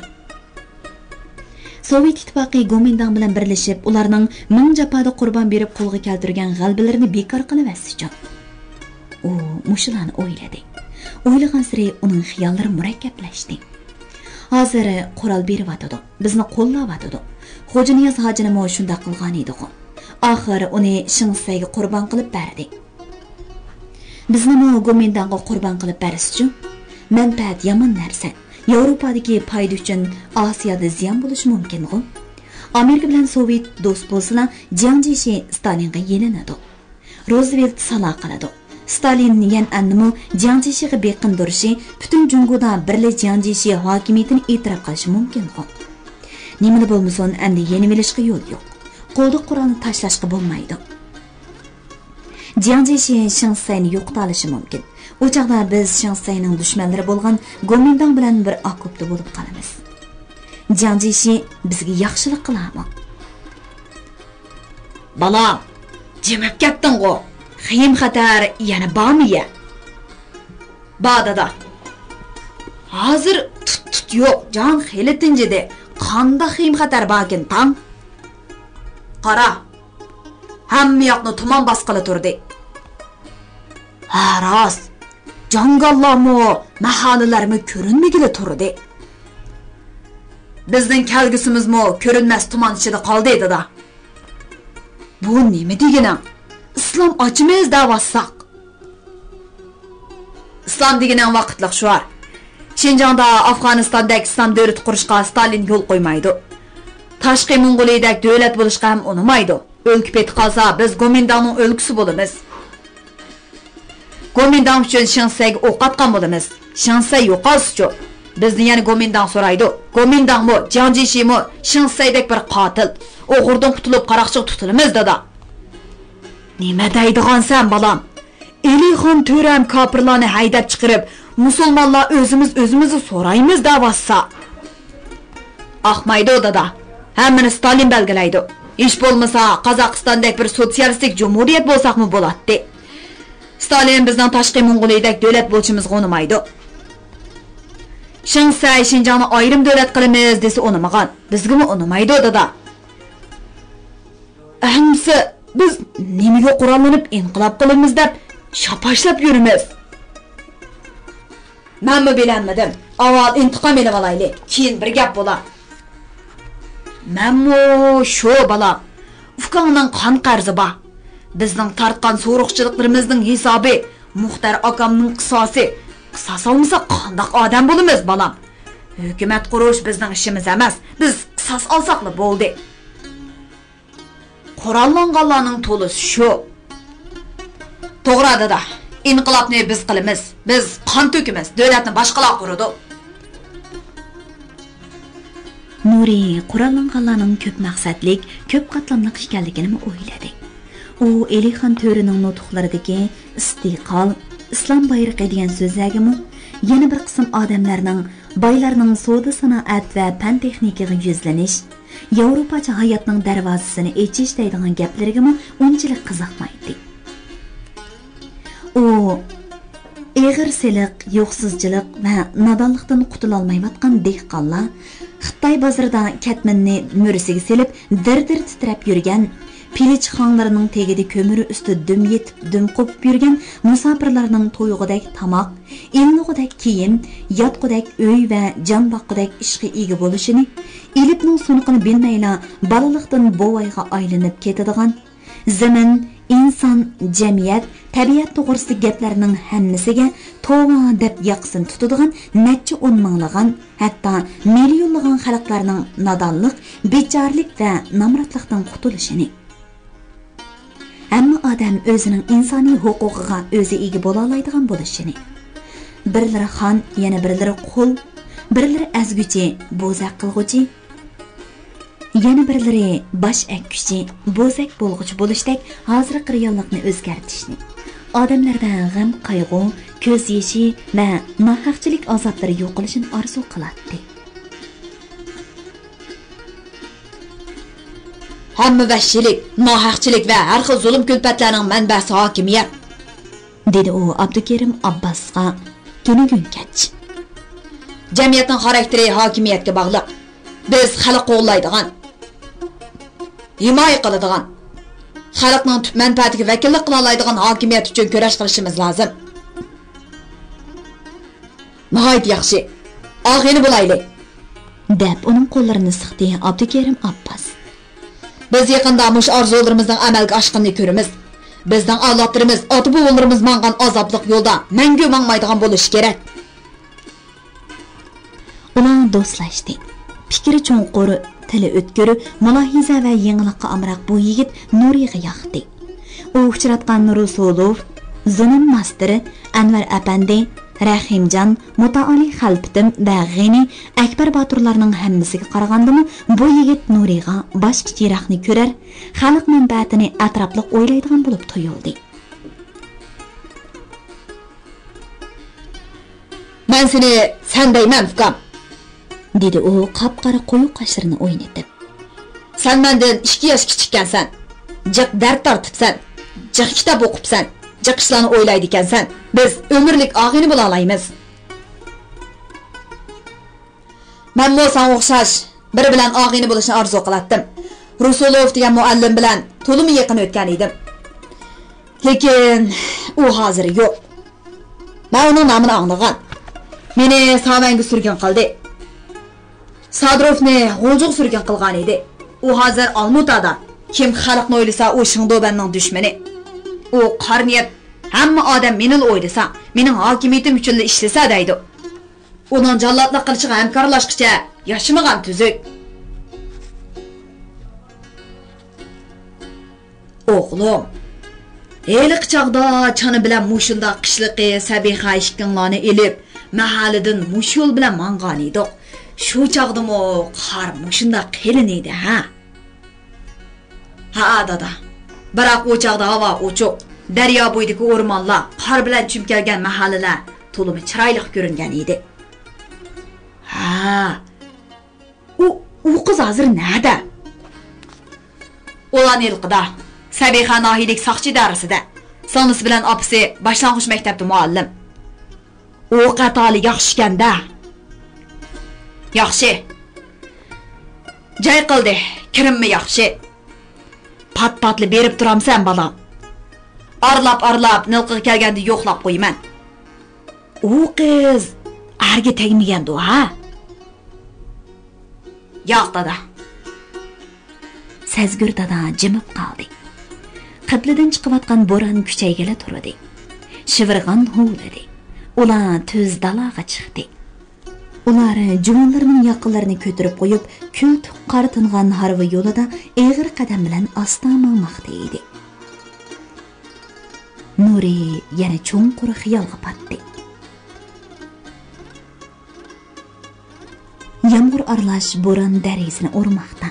سوۋېت ئىتتىپاقى گومىنداڭ بىلەن بىرلىشىپ، ئۇلارنىڭ مىڭ جاپادا قۇربان بېرىپ قولغا كەلتۈرگەن غەلىبىلىرىنى بىكار قىلىۋەتسىچۇ؟ ئۇ مۇشۇلارنى ئويلىدى. ئويلىغانسېرى ئۇنىڭ خىياللىرى مۇرەككەپلەشتى. ھازىر قورال بېرىۋاتىدۇ، بىزنى قوللاۋاتىدۇ. غوجىنىياز ھاجىنىمۇ شۇنداق قىلغانىدىغۇ. ئاخىر ئۇنى شېڭ شىسەيگە قۇربان قىلىپ بەردى. بىزنىمۇ گومىنداڭغا قۇربان قىلىپ بەرسىچۇ؟ مەنپەئەت يامان نەرسە. ياۋروپادىكى پايدا ئۈچۈن ئاسىيادا زىيان بولۇشى مۇمكىنغۇ؟ ئامېرىكا بىلەن سوۋېت دوست بولسىلا، جياڭ جيېشى ستالىنغا يېلىنىدۇ. روزۋېلت سالا قىلىدۇ. ستالىن يەنئەننىمۇ جياڭ جيېشىغا بېقىندۇرۇشى، پۈتۈن جۇڭگودا بىرلا جياڭ جيېشى ھاكىمىيىتىنى ئېتىراپ قىلىشى مۇمكىنغۇ؟ نېمىلا بولمىسۇن، ئەمدى يېنىۋېلىشقا يول يوق. قولدىكى قورالنى تاشلاشقا بولمايدۇ. جياڭ جيېشى شېڭ شىسەينى يوقىتالىشى مۇمكىن. ئۇ چاغدا بىز شېڭ شىسەينىڭ دۈشمەنلىرى بولغان گومىنداڭ بىلەن بىر ئاكوپتا بولۇپ قالىمىز. جياڭ جيېشى بىزگە ياخشىلىق قىلارمۇ؟ بالام، جىمىپ كەتتىڭغۇ؟ خېيىم خەتەر يەنە بارمۇ يە؟ بار دادا. ھازىر تۇت-تۇت يوق، جان خېلى تىنجىدى. قانداق خېيىم خەتەر باركىن تاڭ؟ قارا، ھەممە ياقنى تۇمان باسقىلى تۇردى. ھە، راست. جاڭگاللارمۇ، مەھەللىلەرمۇ كۆرۈنمىگىلى تۇردى. بىزنىڭ كەلگۈسىمىزمۇ كۆرۈنمەس تۇمان ئىچىدە قالدى، دادا. بۇ نېمە دېگىنىڭ؟ ئىسلام ئاچىمىز دەۋاتساق. ئىسلام دېگىنىڭ ۋاقىتلىق شوئار. شىنجاڭدا ئافغانىستاندەك ئىسلام دۆلىتى قۇرۇشقا ستالىن يول قويمايدۇ. تاشقى موڭغۇلىيىدەك دۆلەت بولۇشقا ھەم ئۇنىمايدۇ. ئۆلكە پېتى قالسا، بىز گومىنداڭنىڭ ئۆلكىسى بولىمىز. گومىنداڭ ئۈچۈن شېڭ شىسەيگە ئوق ئاتقان بولىمىز. شېڭ شىسەي يوقالسىچۇ؟ بىزنى يەنە گومىنداڭ سورايدۇ. گومىنداڭمۇ، جياڭ جيېشىمۇ شېڭ شىسەيدەك بىر قاتىل. ئوغرىدىن قۇتۇلۇپ، قاراقچىغا تۇتۇلىمىز، دادا. نېمە دەيدىغانسەن، بالام؟ ئېلىخان تۆرەم كاپىرلارنى ھەيدەپ چىقىرىپ، مۇسۇلمانلار ئۆزىمىز ئۆزىمىزنى سورايمىز دەۋاتسا. ئاقمايدۇ، دادا. ھەممىنى ستالىن بەلگىلەيدۇ. ھېچ بولمىسا، قازاقىستاندەك بىر سوتسىيالىستىك جۇمھۇرىيەت بولساقمۇ بولاتتى. ستالىن بىزنىڭ تاشقى موڭغۇلىيىدەك دۆلەت بولۇشىمىزغا ئۇنىمايدۇ. شېڭ سەي شىنجاڭنى ئايرىم دۆلەت قىلىمىز دېسە ئۇنىمىغان. بىزگىمۇ ئۇنىمايدۇ، دادا. ئەمسە بىز نېمىگە قوراللىنىپ ئىنقىلاب قىلىمىز دەپ شاپاشلاپ يۈرىمىز؟ مەنمۇ بىلەلمىدىم. ئاۋۋال ئىنتىقام ئېلىۋالايلى، كېيىن بىر گەپ بولا. مەنمۇ شۇ، بالام. ئۇكاڭنىڭ قان قەرزى بار. بىزنىڭ تارتقان سورۇقچىلىقلىرىمىزنىڭ ھېسابى، مۇختەر ئاكامنىڭ قىساسى. قىساس ئالمىساق قانداق ئادەم بولىمىز، بالام؟ ھۆكۈمەت قۇرۇش بىزنىڭ ئىشىمىز ئەمەس. بىز قىساس ئالساقلا بولدى. قوراللانغانلارنىڭ تولىسى شۇ. توغرا، دادا. ئىنقىلابنى بىز قىلىمىز. بىز قان تۆكىمىز. دۆلەتنى باشقىلار قۇرىدۇ. نۇرى قوراللانغانلارنىڭ كۆپ مەقسەتلىك، كۆپ قاتلاملىق ئىكەنلىكىنىمۇ ئويلىدى. ئۇ ئېلىخان تۆرىنىڭ نۇتۇقلىرىدىكى ئىستىقلال، ئىسلام بايرىقى دېگەن سۆزلەرگىمۇ، يەنە بىر قىسىم ئادەملەرنىڭ، بايلارنىڭ سودا سانائەت ۋە پەن تېخنىكىغا يۈزلىنىش، ياۋروپاچە ھاياتنىڭ دەرۋازىسىنى ئېچىش دەيدىغان گەپلىرىگىمۇ ئۇنچىلىك قىزىقمايتتى. ئۇ ئېغىر سېلىق، يوقسۇزچىلىق ۋە نادانلىقتىن قۇتۇلالمايۋاتقان دېھقانلار خىتاي بازىرىدا كەتمەننى مۈرىسىگە سېلىپ، دىر-دىر تىترەپ يۈرگەن، پىلىچ خاڭلىرىنىڭ تېگىدە كۆمۈر ئۈستىدە دۈم يېتىپ، دۈم قوپۇپ يۈرگەن مۇساپىرلارنىڭ تويغۇدەك تاماق، ئېلىنغۇدەك كىيىم، ياتقۇدەك ئۆي ۋە جان باققۇدەك ئىشقا ئىگە بولۇشىنى، ئېلىپنىڭ سۇنۇقىنى بىلمەيلا بالىلىقتىن بوۋايغا ئايلىنىپ كېتىدىغان، زېمىن، ئىنسان، جەمئىيەت، تەبىئەت توغرىسىدىكى گەپلەرنىڭ ھەممىسىگە توۋا دەپ ياقىسىنى تۇتىدىغان نەچچە ئون مىڭلىغان، ھەتتا مىليونلىغان خەلقلەرنىڭ نادانلىق، بىچارىلىك ۋە نامراتلىقتىن قۇتۇلۇشىنى، ھەممە ئادەم ئۆزىنىڭ ئىنسانىي ھوقۇقىغا ئۆزى ئىگە بولالايدىغان بولۇشىنى، بىرلىرى خان، يەنە بىرلىرى قۇل، بىرلىرى ئەزگۈچى، بوزەك قىلغۇچى، يەنە بىرلىرى باش ئەگكۈچى، بوزەك بولغۇچى بولۇشتەك ھازىرقى رېئاللىقنى ئۆزگەرتىشنى، ئادەملەردە غەم-قايغۇ، كۆز يېشى ۋە ناھەقچىلىك ئازابلىرى يوقىلىشىنى ئارزۇ قىلاتتى. ھەممە ۋەھشىيلىك، ناھەقچىلىك ۋە ھەر خىل زۇلۇم-كۈلپەتلەرنىڭ مەنبەسى ھاكىمىيەت، دېدى ئۇ ئابدۇكېرىم ئابباسقا تۈنۈگۈنكەچ. جەمئىيەتنىڭ خاراكتېرى ھاكىمىيەتكە باغلىق. بىز خەلق قوغدايدىغان، ھىمايە قىلىدىغان، خەلقنىڭ تۈپ مەنپەئەتىگە ۋەكىللىك قىلالايدىغان ھاكىمىيەت ئۈچۈن كۈرەش قىلىشىمىز لازىم. ناھايىتى ياخشى. ئاغىنە بولايلى. دەپ ئۇنىڭ قوللىرىنى سىقتى ئابدۇكېرىم ئابباس. بىز يېقىندا مۇشۇ ئارزۇلىرىمىزنىڭ ئەمەلگە ئاشقىنىنى كۆرىمىز. بىزنىڭ ئەجدادلىرىمىز، ئاتا-بوۋىلىرىمىز ماڭغان ئازابلىق يولدا مەڭگۈ ماڭمايدىغان بولۇشى كېرەك. ئۇلار دوستلاشتى. پىكرى چوڭقۇر، تىلى ئۆتكۈر، مۇلاھىزە ۋە يېڭىلىققا ئامراق بۇ يىگىت نۇرىغا ياقتى. ئۇ ئۇچراتقان رۇسۇلوف، زۇنۇن ماستىرى، ئەنۋەر ئەپەندى، رەھىمجان، مۇتائالى خەلپىتىم ۋە غېنى، ئەكبەر باتۇرلارنىڭ ھەممىسىگە قارىغاندىمۇ بۇ يىگىت نۇرىغا باشقىچە يىراقنى كۆرەر، خەلق مەنپەئەتىنى ئەتراپلىق ئويلايدىغان بولۇپ تۇيۇلدى. مەن سېنى سەن دەيمەن، ئۇكام، دېدى ئۇ قاپقارا قويۇق قاشلىرىنى ئوينىتىپ. سەن مەندىن ئىككى ياش كىچىككەنسەن. جىق دەرد تارتىپسەن. جىق كىتاب ئوقۇپسەن. جىق ئىشلارنى ئويلايدىكەنسەن. بىز ئۆمۈرلۈك ئاغىنە بولالايمىز. مەنمۇ ساڭا ئوخشاش بىرى بىلەن ئاغىنە بولۇشنى ئارزۇ قىلاتتىم. رۇسۇلوف دېگەن مۇئەللىم بىلەن تولىمۇ يېقىن ئۆتكەن ئىدىم. لېكىن ئۇ ھازىر يوق. مەن ئۇنىڭ نامىنى ئاڭلىغان. مېنى سامەنگە سۈرگۈن قىلدى. سادىروفنى غۇلجىغا سۈرگۈن قىلغان ئىدى. ئۇ ھازىر ئالمۇتادا. كىم خەلقنى ئويلىسا، ئۇ شېڭدۇبەننىڭ دۈشمىنى. ئۇ قارا نىيەت، ھەممە ئادەم مېنىلا ئويلىسا، مېنىڭ ھاكىمىيىتىم ئۈچۈنلا ئىشلىسە دەيدۇ. ئۇنىڭ جاللاتلىق قىلىشىغا ھەمكارلاشقىچە ياشىمىغان تۈزۈك. ئوغلۇم، ھېلىقى چاغدا چانا بىلەن مۇشۇنداق قىشلىقى سەبىخە ئىككىڭلارنى ئېلىپ، مەھەللىدىن مۇشۇ يول بىلەن ماڭغان ئىدۇق. شۇ چاغدىمۇ قار مۇشۇنداق قېلىن ئىدى، ھە؟ ھەئە، دادا. بىراق ئۇ چاغدا ھاۋا ئوچۇق. دەريا بويىدىكى ئورمانلار، قار بىلەن چۈمۈپ كەلگەن مەھەللىلەر تولىمۇ چىرايلىق كۆرۈنگەن ئىدى. ھە، ئۇ، ئۇ قىز ھازىر نەدە؟ ئۇلار ھېلىقىدا، سەبىخە ناھىيىلىك ساقچى ئىدارىسىدە. سىڭلىسى بىلەن ئاپىسى باشلانغۇچ مەكتەپتە مۇئەللىم. ئوقى ئەتالى ياخشىكەن-دە. ياخشى. جاي قىلدى، كىرىممۇ ياخشى. پات-پاتلا بېرىپ تۇرامسەن، بالام؟ ئارىلاپ-ئارىلاپ نىلقىغا كەلگەندە يوقلاپ قويىمەن. ئۇ قىز ئەرگە تەگمىگەندۇ، ھە؟ ياق، دادا. سەزگۈر دادا جىمىپ قالدى. قىبلىدىن چىقىۋاتقان بوران كۈچەيگىلى تۇردى. شىۋىرغان ھۇۋلىدى. ئۇلار تۈز دالاغا چىقتى. ئۇلار جۇۋانلىرىنىڭ ياقىلىرىنى كۆتۈرۈپ قويۇپ، كۆلتۈك قار تىنغان ھارۋا يولىدا ئېغىر قەدەم بىلەن ئاستا ماڭماقتا ئىدى. نۇرى يەنە چوڭقۇر خىيالغا پاتتى. يامغۇر ئارىلاش بوران دەرىزىنى ئۇرماقتا.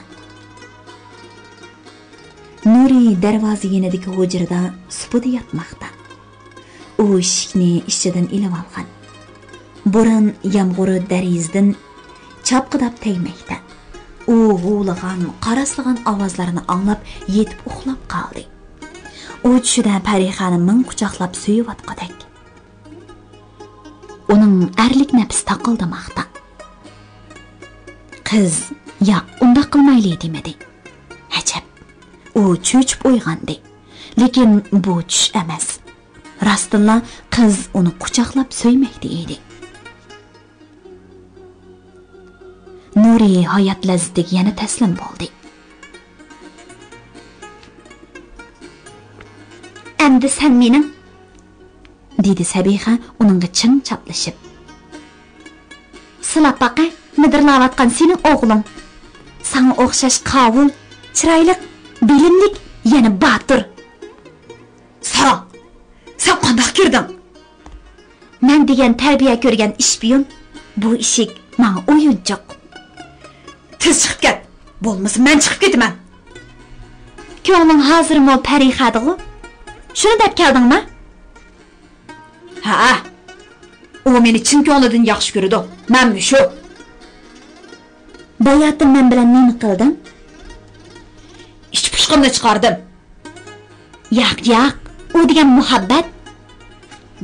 نۇرى دەرۋازا يېنىدىكى ھۇجرىدا سۇپىدا ياتماقتا. ئۇ ئىشىكنى ئىچىدىن ئېلىۋالغان. بوران يامغۇر دەرىزىدىن چاپقىداپ تەگمەكتە. ئۇ ھۇۋلىغان، قاراسلىغان ئاۋازلارنى ئاڭلاپ يېتىپ ئۇخلاپ قالدى. ئۇ چۈشىدە پەرىخانى مىڭ قۇچاقلاپ سۆيۈۋاتقۇدەك. ئۇنىڭ ئەرلىك نەپسى تاقىلدىماقتا. قىز، ياق، ئۇنداق قىلمايلى دېمىدى. ئەجەب، ئۇ چۆچۈپ ئويغاندى. لېكىن بۇ چۈش ئەمەس. راستتىنلا قىز ئۇنى قۇچاقلاپ سۆيمەكتە ئىدى. نۇرى ھايات لەززىتىگە يەنە تەسلىم بولدى. ئەمدى سەن مېنىڭ، دېدى سەبىخە ئۇنىڭغا چىڭ چاپلىشىپ. سىلاپ باقە، مىدىرلاۋاتقان سېنىڭ ئوغلۇڭ. ساڭا ئوخشاش قاۋۇل، چىرايلىق، بىلىملىك، يەنە باتۇر. ساراڭ، سەن قانداق كىردىڭ؟ مەن دېگەن تەربىيە كۆرگەن ئىشپىيون، بۇ ئىشىك ماڭا ئويۇنچۇق. تېز چىقىپ كەت، بولمىسا مەن چىقىپ كېتىمەن. كۆڭلۈڭ ھازىرمۇ پەرىخەدىغۇ؟ شۇنى دەپ كەلدىڭما؟ ھەئە، ئۇ مېنى چىن كۆڭلىدىن ياخشى كۆرىدۇ، مەنمۇ شۇ. باياتىن مەن بىلەن نېمە قىلدىڭ؟ ئىچ پۇشقىمنى چىقاردىم. ياق، ياق، ئۇ دېگەن مۇھەببەت.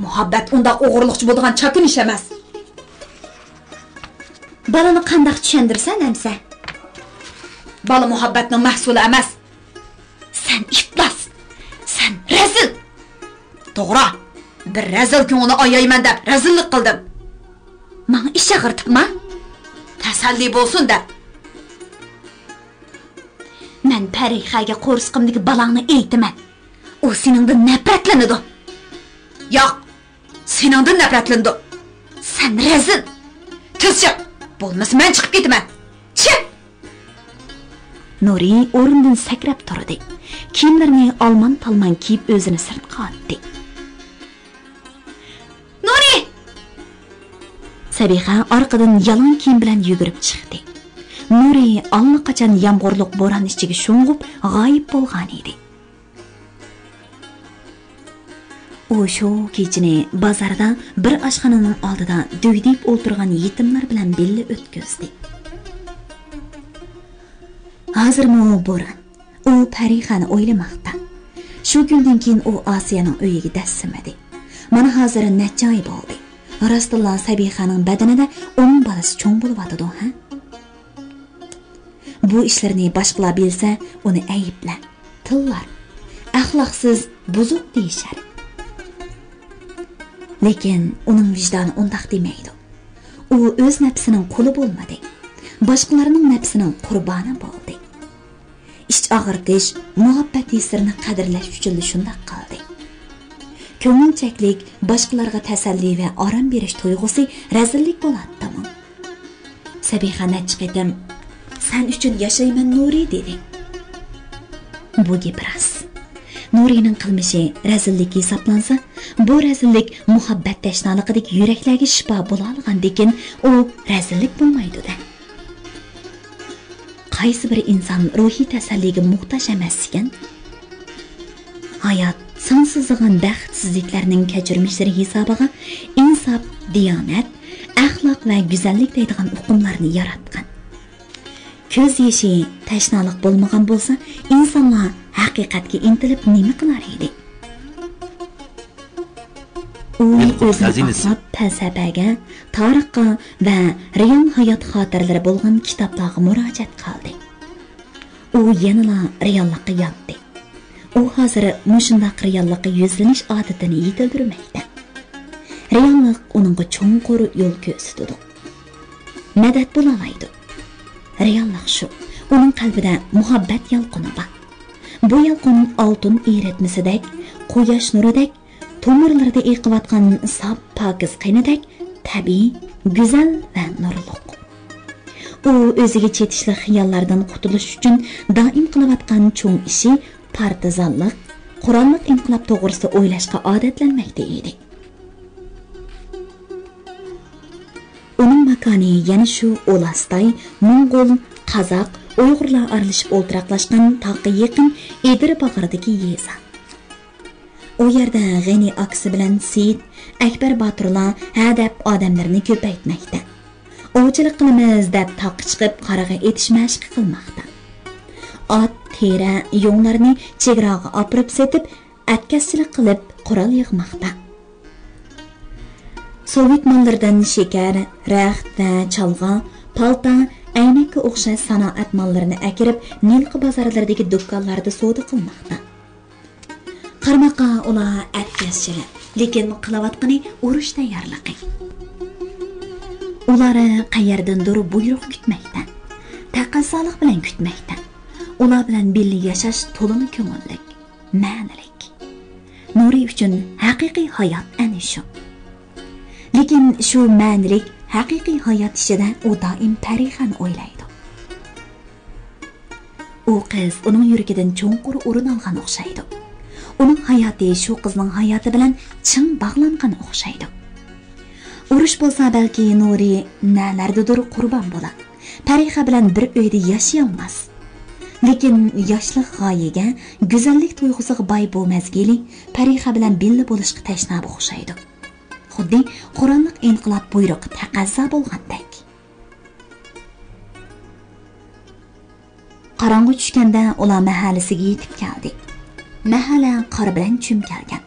مۇھەببەت ئۇنداق ئوغرىلىقچە بولىدىغان چاكىنا ئىش ئەمەس. بالىنى قانداق چۈشەندۈرسەن ئەمسە؟ بالا مۇھەببەتنىڭ مەھسۇلى ئەمەس. سەن ئىپلاس! سەن رەزىل! توغرا، بىر رەزىل كۆڭۈلنى ئايايمەن دەپ رەزىللىك قىلدىم. ماڭا ئىچ ئاغرىتىپما؟ تەسەللى بولسۇن دەپ. مەن پەرىخەگە قورسىقىمدىكى بالاڭنى ئېيتىمەن. ئۇ سېنىڭدىن نەپرەتلىنىدۇ. ياق، سېنىڭدىن نەپرەتلىنىدۇ. سەن رەزىل! تېز چىق! بولمىسا مەن چىقىپ كېتىمەن. چىق! نۇرى ئورنىدىن سەكرەپ تۇردى. كىيىملىرىنى ئالمان-تالمان كىيىپ ئۆزىنى سىرتقا ئاتتى. نۇرى! سەبىخە ئارقىدىن يالاڭ كىيىم بىلەن يۈگۈرۈپ چىقتى. نۇرى ئاللىقاچان يامغۇرلۇق بوران ئىچىگە شۇڭغۇپ غايىب بولغانىدى. ئۇ شۇ كېچىنى بازاردا بىر ئاشخانىنىڭ ئالدىدا دۈگدىيىپ ئولتۇرغان يېتىملار بىلەن بىللە ئۆتكۈزدى. ھازىرمۇ بوران. ئۇ پەرىخانى ئويلىماقتا. شۇ كۈندىن كېيىن ئۇ ئاسىيەنىڭ ئۆيىگە دەسسىمىدى. مانا ھازىر نەچچە ئاي بولدى. راستتىنلا سەبىخانىڭ بەدىنىدە ئۇنىڭ بالىسى چوڭ بولۇۋاتىدۇ، ھە؟ بۇ ئىشلىرىنى باشقىلار بىلسە، ئۇنى ئەيىبلەر، تىللار، ئەخلاقسىز، بۇزۇق دېيىشەر. لېكىن ئۇنىڭ ۋىجدانى ئۇنداق دېمەيدۇ. ئۇ ئۆز نەپسىنىڭ قۇلى بولمىدى، باشقىلارنىڭ نەپسىنىڭ قۇربانى بولدى. ئىچ ئاغرىتىش، مۇھەببەت ھېسلىرىنى قەدىرلەش ئۈچۈنلا شۇنداق قىلدى. كۆڭۈلچەكلىك، باشقىلارغا تەسەللى ۋە ئارام بېرىش تۇيغۇسى رەزىللىك بولاتتىمۇ؟ سەبىخە نەچچە قېتىم، «سەن ئۈچۈن ياشايمەن، نۇرى» دېدى. بۇ گېپى راست. نۇرىنىڭ قىلمىشى رەزىللىك ھېسابلانسا، بۇ رەزىللىك مۇھەببەت تەشنالىقىدىكى يۈرەكلەرگە شىپا بولالىغاندىكىن، ئۇ رەزىللىك بولمايدۇ-دە. قايسى بىر ئىنسان روھىي تەسەللىگە موھتاج ئەمەس ئىكەن؟ ھايات سانسىزلىغان بەختسىزلىكلەرنىڭ كەچۈرمىشلىرى ھېسابىغا ئىنساپ، دىيانەت، ئەخلاق ۋە گۈزەللىك دەيدىغان ئۇقۇملارنى ياراتقان. كۆز يېشى، تەشنالىق بولمىغان بولسا، ئىنسانلار ھەقىقەتكە ئىنتىلىپ نېمە قىلار ئىدى؟ ئۇ ئۆزىنى ئاقلاپ، پەلسەپىگە، تارىخقا ۋە رېئال ھايات خاتىرىلىرى بولغان كىتابلارغا مۇراجىئەت قىلدى. ئۇ يەنىلا رېئاللىققا ياتتى. ئۇ ھازىر مۇشۇنداق رېئاللىققا يۈزلىنىش ئادىتىنى يېتىلدۈرمەكتە. رېئاللىق ئۇنىڭغا چوڭقۇر يول كۆرسىتىدۇ. مەدەت بولالايدۇ. رېئاللىق شۇ. ئۇنىڭ قەلبىدە مۇھەببەت يالقۇنى بار. بۇ يالقۇن ئالتۇن ئېرىتمىسىدەك، قۇياش نۇرىدەك، تومۇرلىرىدا ئېقىۋاتقان ساپ پاكىز قېنىدەك تەبىئىي، گۈزەل ۋە نۇرلۇق. ئۇ ئۆزىگە چېتىشلىق خىياللاردىن قۇتۇلۇش ئۈچۈن دائىم قىلىۋاتقان چوڭ ئىشى پارتىزانلىق، قوراللىق ئىنقىلاب توغرىسىدا ئويلاشقا ئادەتلەنمەكتە ئىدى. ئۇنىڭ ماكانى يەنە شۇ ئۇلۇستاي، موڭغۇل، قازاق، ئۇيغۇرلار ئارىلىشىپ ئولتۇراقلاشقان تاغقا يېقىن ئېدىر باغرىدىكى يېزا. ئۇ يەردە غېنى ئاكىسى بىلەن سېيىت، ئەكبەر باتۇرلار ھەدەپ ئادەملىرىنى كۆپەيتمەكتە. ئوۋچىلىق قىلىمىز دەپ تاغقا چىقىپ قارىغا ئېتىش مەشىقى قىلماقتا. ئات، تېرە، يۇڭلارنى چېگراغا ئاپىرىپ سېتىپ، ئەتكەسچىلىك قىلىپ قورال يىغماقتا. سوۋېت ماللىرىدىن شېكەر، رەخت ۋە چالغا، پالتا، ئەينەككە ئوخشاش سانائەت ماللىرىنى ئەكىرىپ، نىلقا بازارلىرىدىكى دۇكانلاردا سودا قىلماقتا. قارىماققا ئۇلار ئەتكەسچىلىك، لېكىن قىلىۋاتقىنى ئۇرۇش تەييارلىقى. ئۇلار قەيەردىندۇر بۇيرۇق كۈتمەكتە، تەقەززالىق بىلەن كۈتمەكتە. ئۇلار بىلەن بىللە ياشاش تولىمۇ كۆڭۈللۈك، مەنىلىك. نۇرى ئۈچۈن ھەقىقىي ھايات ئەنە شۇ. لېكىن شۇ مەنىلىك، ھەقىقىي ھايات ئىچىدە ئۇ دائىم پەرىخەنى ئويلايدۇ. ئۇ قىز ئۇنىڭ يۈرىكىدىن چوڭقۇر ئورۇن ئالغان ئوخشايدۇ. ئۇنىڭ ھاياتى شۇ قىزنىڭ ھاياتى بىلەن چىڭ باغلانغان ئوخشايدۇ. ئۇرۇش بولسا بەلكى نۇرى نەلەردىدۇر قۇربان بولا، پەرىخە بىلەن بىر ئۆيدە ياشىيالماس. لېكىن ياشلىق غايىگە، گۈزەللىك تۇيغۇسىغا باي بۇ مەزگىلى پەرىخە بىلەن بىللە بولۇشقا تەشنا ئوخشايدۇ. خۇددى قوراللىق ئىنقىلاب بۇيرۇقى تەقەززا بولغاندەك. قاراڭغۇ چۈشكەندە ئۇلار مەھەللىسىگە يېتىپ كەلدى. مەھەللە قار بىلەن چۈمكەلگەن.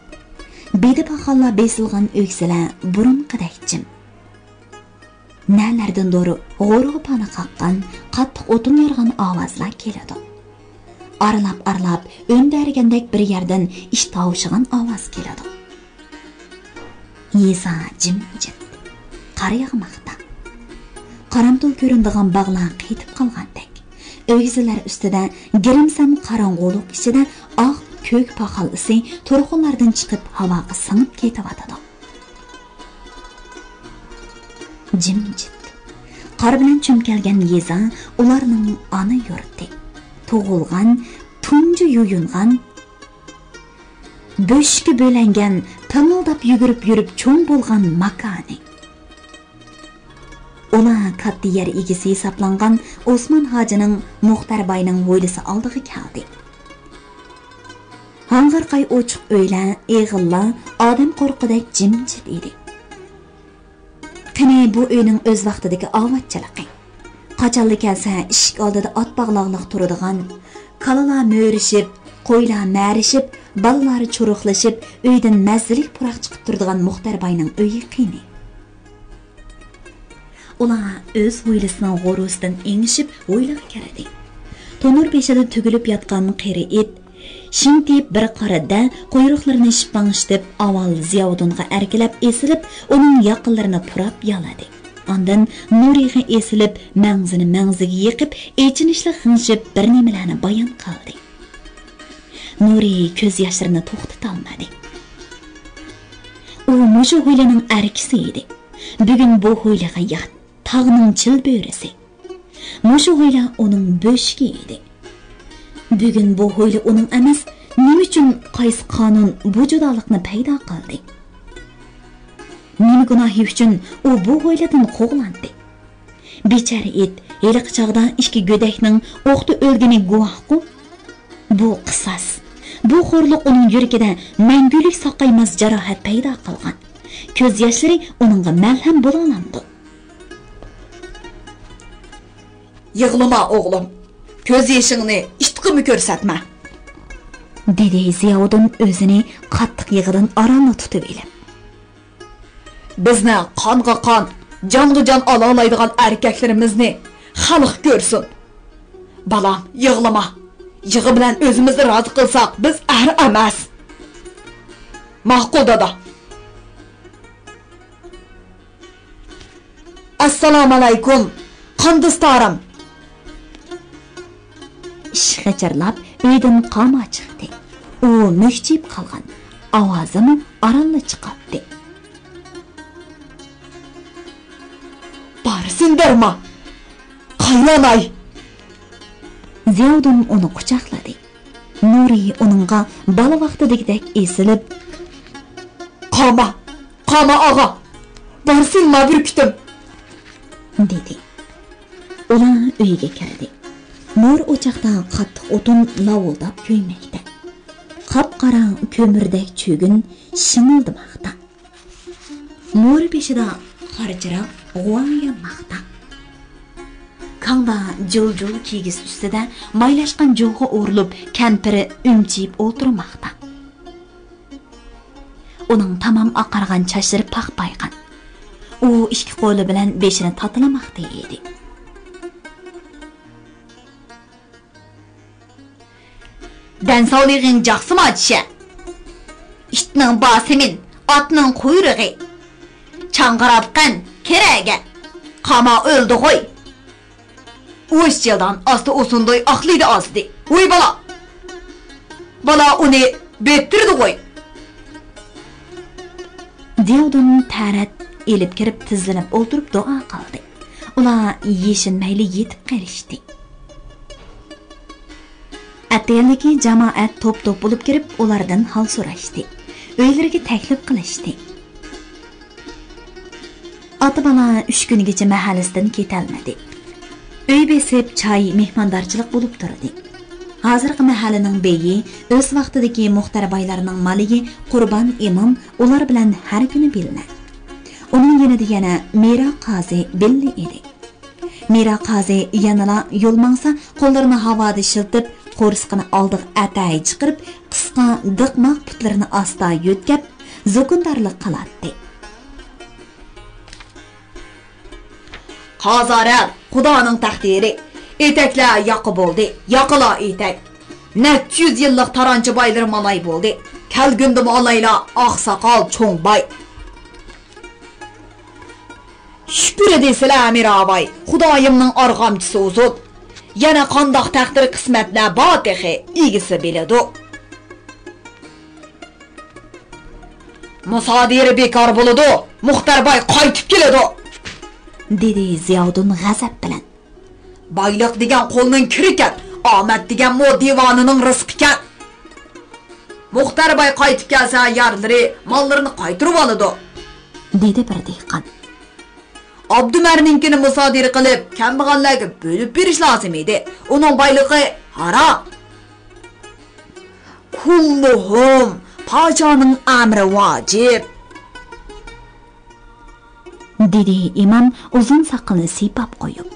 بېدە پاخاللار بېسىلغان ئۆگزىلەر بۇرۇنقىدەك جىم. نەلەردىندۇر غورىغا پانا قاققان، قاتتىق ئوتۇن يارغان ئاۋازلار كېلىدۇ. ئارىلاپ-ئارىلاپ ئۈندەرگەندەك بىر يەردىن ئىت ھاۋشىغان ئاۋاز كېلىدۇ. يېزا جىمجىت. قار ياغماقتا. قارامتۇل كۆرۈنىدىغان باغلار قېتىپ قالغاندەك. ئۆگزىلەر ئۈستىدە گىرىمسەن قاراڭغۇلۇق ئىچىدە ئاق كۆك پاخال ئىسى تۇرخۇنلاردىن چىقىپ ھاۋاغا سىڭىپ كېتىۋاتىدۇ. جىمجىت. قار بىلەن چۈمكەلگەن يېزا ئۇلارنىڭ ئانا يۇرتى. تۇغۇلغان، تۇنجى يۇيۇنغان، بۆشۈككە بۆلەنگەن، پىڭىلداپ يۈگۈرۈپ يۈرۈپ چوڭ بولغان ماكانى. ئۇلار كاتتا يەر ئىگىسى ھېسابلانغان ئوسمان ھاجىنىڭ مۇختەر باينىڭ ھويلىسى ئالدىغا كەلدى. ھاڭغىرقاي ئوچۇق ئۆيلەر، ئېغىللار ئادەم قورققۇدەك جىمجىت ئىدى. قېنى بۇ ئۆينىڭ ئۆز ۋاقتىدىكى ئاۋاتچىلىقى؟ قاچانلا كەلسە ئىشىك ئالدىدا ئات باغلاقلىق تۇرىدىغان، كالىلار مۆرىشىپ، قويلار مەرىشىپ، بالىلار چۇرۇقلىشىپ، ئۆيدىن مەززىلىك پۇراق چىقىپ تۇرىدىغان مۇختەر باينىڭ ئۆيى قېنى؟ ئۇلار ئۆز ھويلىسىنىڭ غورۇسىدىن ئېڭىشىپ ھويلىغا كىردى. تونۇر بېشىدا تۈگۈلۈپ ياتقان قېرى ئىت شىڭتىيىپ بىر قارىدى-دە، قۇيرۇقلىرىنى شىپپاڭشىتىپ، ئاۋۋال زىياۋۇدۇنغا ئەركىلەپ ئېسىلىپ، ئۇنىڭ ياقىلىرىنى پۇراپ يالىدى. ئاندىن نۇرىغا ئېسىلىپ، مەڭزىنى مەڭزىگە يېقىپ، ئېچىنىشلىق غىڭشىپ بىر نېمىلەرنى بايان قىلدى. نۇرى كۆز ياشلىرىنى توختىتالمىدى. ئۇ مۇشۇ ھويلىنىڭ ئەركىسى ئىدى. بۈگۈن بۇ ھويلىغا يات، تاغنىڭ چىلبۆرىسى. مۇشۇ ھويلا ئۇنىڭ بۆشۈكى ئىدى. بۈگۈن بۇ ھويلا ئۇنىڭ ئەمەس، نېمە ئۈچۈن، قايسى قانۇن بۇ جۇدالىقنى پەيدا قىلدى؟ نېمە گۇناھى ئۈچۈن ئۇ بۇ ھويلىدىن قوغلاندى؟ بىچارە ئىت ھېلىقى چاغدا ئىككى گۆدەكنىڭ ئوقتا ئۆلگىنى گۇۋاھقۇ؟ بۇ قىساس. بۇ خورلۇق ئۇنىڭ يۈرىكىدە مەڭگۈلۈك ساقايماس جاراھەت پەيدا قىلغان. كۆز ياشلىرى ئۇنىڭغا مەلھەم بولۇۋالامدۇ؟ يىغلىما، ئوغلۇم. كۆز يېشىڭنى ئىتقىمۇ كۆرسەتمە، دېدى زىياۋۇدۇن ئۆزىنى قاتتىق يىغىدىن ئارانلا تۇتۇۋېلىپ. بىزنى قانغا قان، جانغا جان ئالالايدىغان ئەركەكلىرىمىزنى خەلق كۆرسۇن. بالام، يىغلىما. يىغا بىلەن ئۆزىمىزنى رازى قىلساق، بىز ئەر ئەمەس. ماقۇل، دادا. ئەسسالامۇئەلەيكۇم، قاندىستارىم. ئىشىك غىچىرلاپ، ئۆيدىن قاما چىقتى. ئۇ مۈكچىيىپ قالغان، ئاۋازىمۇ ئارانلا چىقاتتى. بارسىن دەرما، قايناناي! زىياۋۇدۇن ئۇنى قۇچاقلىدى. نۇرى ئۇنىڭغا بالا ۋاقتىدىكىدەك ئېسىلىپ، قاما، قاما ئاغا، بارسىنما بۈركۈتۈم! دېدى. ئۇلار ئۆيگە كىردى. مور ئوچاقتا قاتتىق ئوتۇن لاۋۇلداپ كۆيمەكتە. قاپقارا كۆمۈردەك چۆگۈن شىڭىلدىماقتا. مورا بېشىدا قارا چىراغ غۇۋا يانماقتا. كاڭدا جۇل-جۇل كىگىز ئۈستىدە مايلاشقان جۇغا ئورۇلۇپ، كەمپىرى ئۈمچىيىپ ئولتۇرماقتا. ئۇنىڭ تامام ئاقارغان چاچلىرى پاخپايغان. ئۇ ئىككى قولى بىلەن بېشىنى تاتىلىماقتا ئىدى. دەنساۋلىقىڭ جاقسىما چىشە؟ ئىتنىڭ باسىمىن، ئاتنىڭ قۇيرۇقى. چاڭغىراپ قان كېرەگە. قاما ئۆلدىغۇي. ئۇش جىلدان ئاستا ئۇسۇندۇي ئاقلىدى ئازدى. ۋۇي بالا! بالا ئۇنى بېتتىردىغۇي. دىياۋدۇن تەرەت ئېلىپ كىرىپ تىزلىنىپ ئولتۇرۇپ دۇئا قىلدى. ئۇلار يېشىنمەيلى يېتىپ قېلىشتى. ئەتىگەنلىكى جامائەت توپ-توپ بولۇپ كىرىپ، ئۇلاردىن ھال سوراشتى. ئۆيلىرىگە تەكلىپ قىلىشتى. ئاتا-بالا ئۈچ كۈنگىچە مەھەللىسىدىن كېتەلمىدى. ئۆي بېسىپ، چاي، مېھماندارچىلىق بولۇپ تۇردى. ھازىرقى مەھەللىنىڭ بېيى، ئۆز ۋاقتىدىكى مۇختەر بايلارنىڭ مالىيى قۇربان ئىمام ئۇلار بىلەن ھەر كۈنى بىللە. ئۇنىڭ يېنىدا يەنە مىرا قازى بىللە ئىدى. مىرا قازى يەنىلا يول ماڭسا، قوللىرىنى ھاۋادا شىلتىپ، قورسىقىنى ئالدىغا ئەتەي چىقىرىپ، قىسقا دىقماق پۇتلىرىنى ئاستا يۆتكەپ، زوكۇندارلىق قىلاتتى. قازارەن، خۇدانىڭ تەقدىرى. ئېتەكلەر ياقا بولدى، ياقىلار ئېتەك. نەچچە يۈز يىللىق تارانچى بايلىرى مالاي بولدى. كەلگۈندىمۇ ئالايلا ئاقساقال چوڭ باي. شۈكۈر دېسىلە، مىراباي، خۇدايىمنىڭ ئارغامچىسى ئۇزۇن. يەنە قانداق تەقدىر قىسمەتلەر بار تېخى، ئىگىسى بىلىدۇ. مۇسادىرە بىكار بولىدۇ، مۇختەر باي قايتىپ كېلىدۇ، دېدى زىياۋۇدۇن غەزەپ بىلەن. بايلىق دېگەن قولنىڭ كىرىكەن، ئامەت دېگەنمۇ دىۋانىنىڭ رىزقىكەن. مۇختەر باي قايتىپ كەلسە، يارلىرى ماللىرىنى قايتۇرۇۋالىدۇ، دېدى بىر دېھقان. ئابدۇمەرنىڭكىنى مۇسادىرە قىلىپ، كەمبەغەللەرگە بۆلۈپ بېرىش لازىم ئىدى. ئۇنىڭ بايلىقى ھارام. كۇللۇھۇم، پادىشاھنىڭ ئەمرى ۋاجىپ، دېدى ئىمام ئۇزۇن ساقىلىنى سىيپاپ قويۇپ.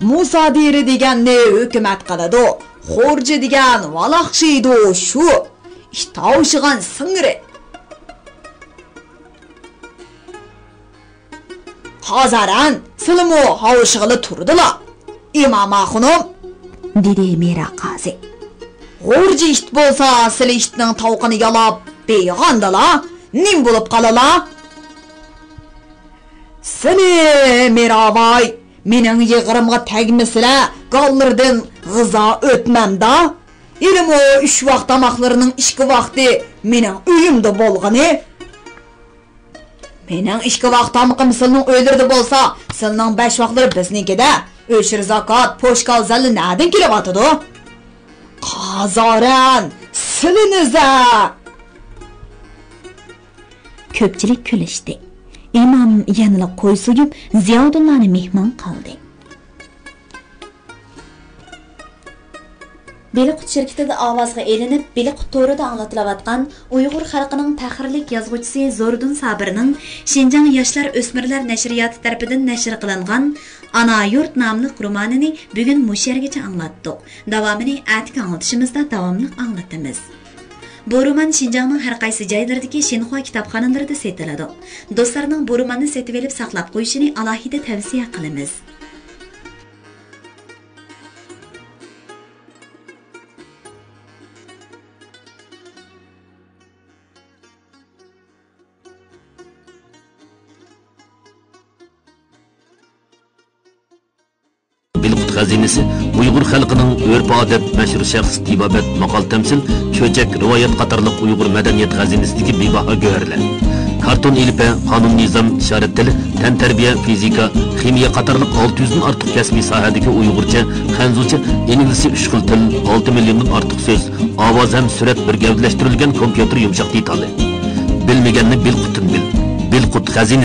مۇسادىرە دېگەننى ھۆكۈمەت قىلىدۇ، خورجا دېگەن ۋالاقشىيدۇ شۇ، ئىت ھاۋشىغان سىڭرى. قازارەن، سىلىمۇ ھاۋشىغىلى تۇردىلا، ئىمام ئاخۇنۇم، دېدى مىرا قازى. غۇرجا ئىت بولسا، سىلى ئىتنىڭ تاۋىقىنى يالاپ بېيىغاندىلا، نېمە بولۇپ قالىلا؟ سىلى، مىراباي، مېنىڭ يىغىرىمغا تەگمىسىلە، گاللىرىدىن غىزا ئۆتمەمدا. ھېلىمۇ ئۈچ ۋاق تاماقلىرىنىڭ ئىككى ۋاقتى مېنىڭ ئۆيۈمدە بولغىنى. مېنىڭ ئىككى ۋاق تامىقىم سىلنىڭ ئۆيلىرىدە بولسا، سىلنىڭ بەش ۋاقلىرى بىزنىڭكىدە. ئۆشۈر زاكات، پوشكال زەللە نەدىن كېلىۋاتىدۇ؟ قازارەن، سىلىنىزە! كۆپچىلىك كۈلۈشتى. ئىمام يەنىلا قوي سويۇپ، زىياۋۇدۇنلارنى مېھمان قىلدى. بېلىققۇت شىركىتىدە ئاۋازغا ئېلىنىپ، بېلىققۇت تورىدا ئاڭلىتىلىۋاتقان ئۇيغۇر خەلقىنىڭ پەخىرلىك يازغۇچىسى زوردۇن سابىرنىڭ شىنجاڭ ياشلار ئۆسمۈرلەر نەشرىياتى تەرىپىدىن نەشر قىلىنغان ئانا يۇرت ناملىق رومانىنى بۈگۈن مۇشۇ يەرگىچە ئاڭلاتتۇق. داۋامىنى ئەتىكى ئاڭلىتىشىمىزدا داۋاملىق ئاڭلىتىمىز. بۇ رومان شىنجاڭنىڭ ھەر قايسى جايلىرىدىكى شىنخۇا كىتابخانىلىرىدا سېتىلىدۇ. دوستلارنىڭ بۇ روماننى سېتىۋېلىپ ساقلاپ قويۇشىنى ئالاھىدە تەۋسىيە قىلىمىز. بېلىققۇت خەزىنىسى ئۇيغۇر خەلقىنىڭ ئۆرپ-ئادەت، مەشھۇر شەخس، تېبابەت، ماقال-تەمسىل، چۆچەك، رىۋايەت قاتارلىق ئۇيغۇر مەدەنىيەت خەزىنىسىدىكى بىباھا گۆھەرلەر. كارتون ئېلىپبە، قانۇن-نىزام، ئىشارەت تىلى، تەنتەربىيە، فىزىكا، خىمىيە قاتارلىق ئالتە يۈزدىن ئارتۇق كەسپىي ساھەدىكى ئۇيغۇرچە، خەنزۇچە، ئىنگلىزچە ئۈچ خىل تىل، ئالتە مىليوندىن ئارتۇق سۆز، ئاۋاز ھەم سۈرەت بىر گەۋدىلەشتۈرۈلگەن كومپيۇتېر يۇمشاق دېتالى. بىلمىگەننى بېلىققۇتتىن بىل. بېلىققۇت خەزىنىسى.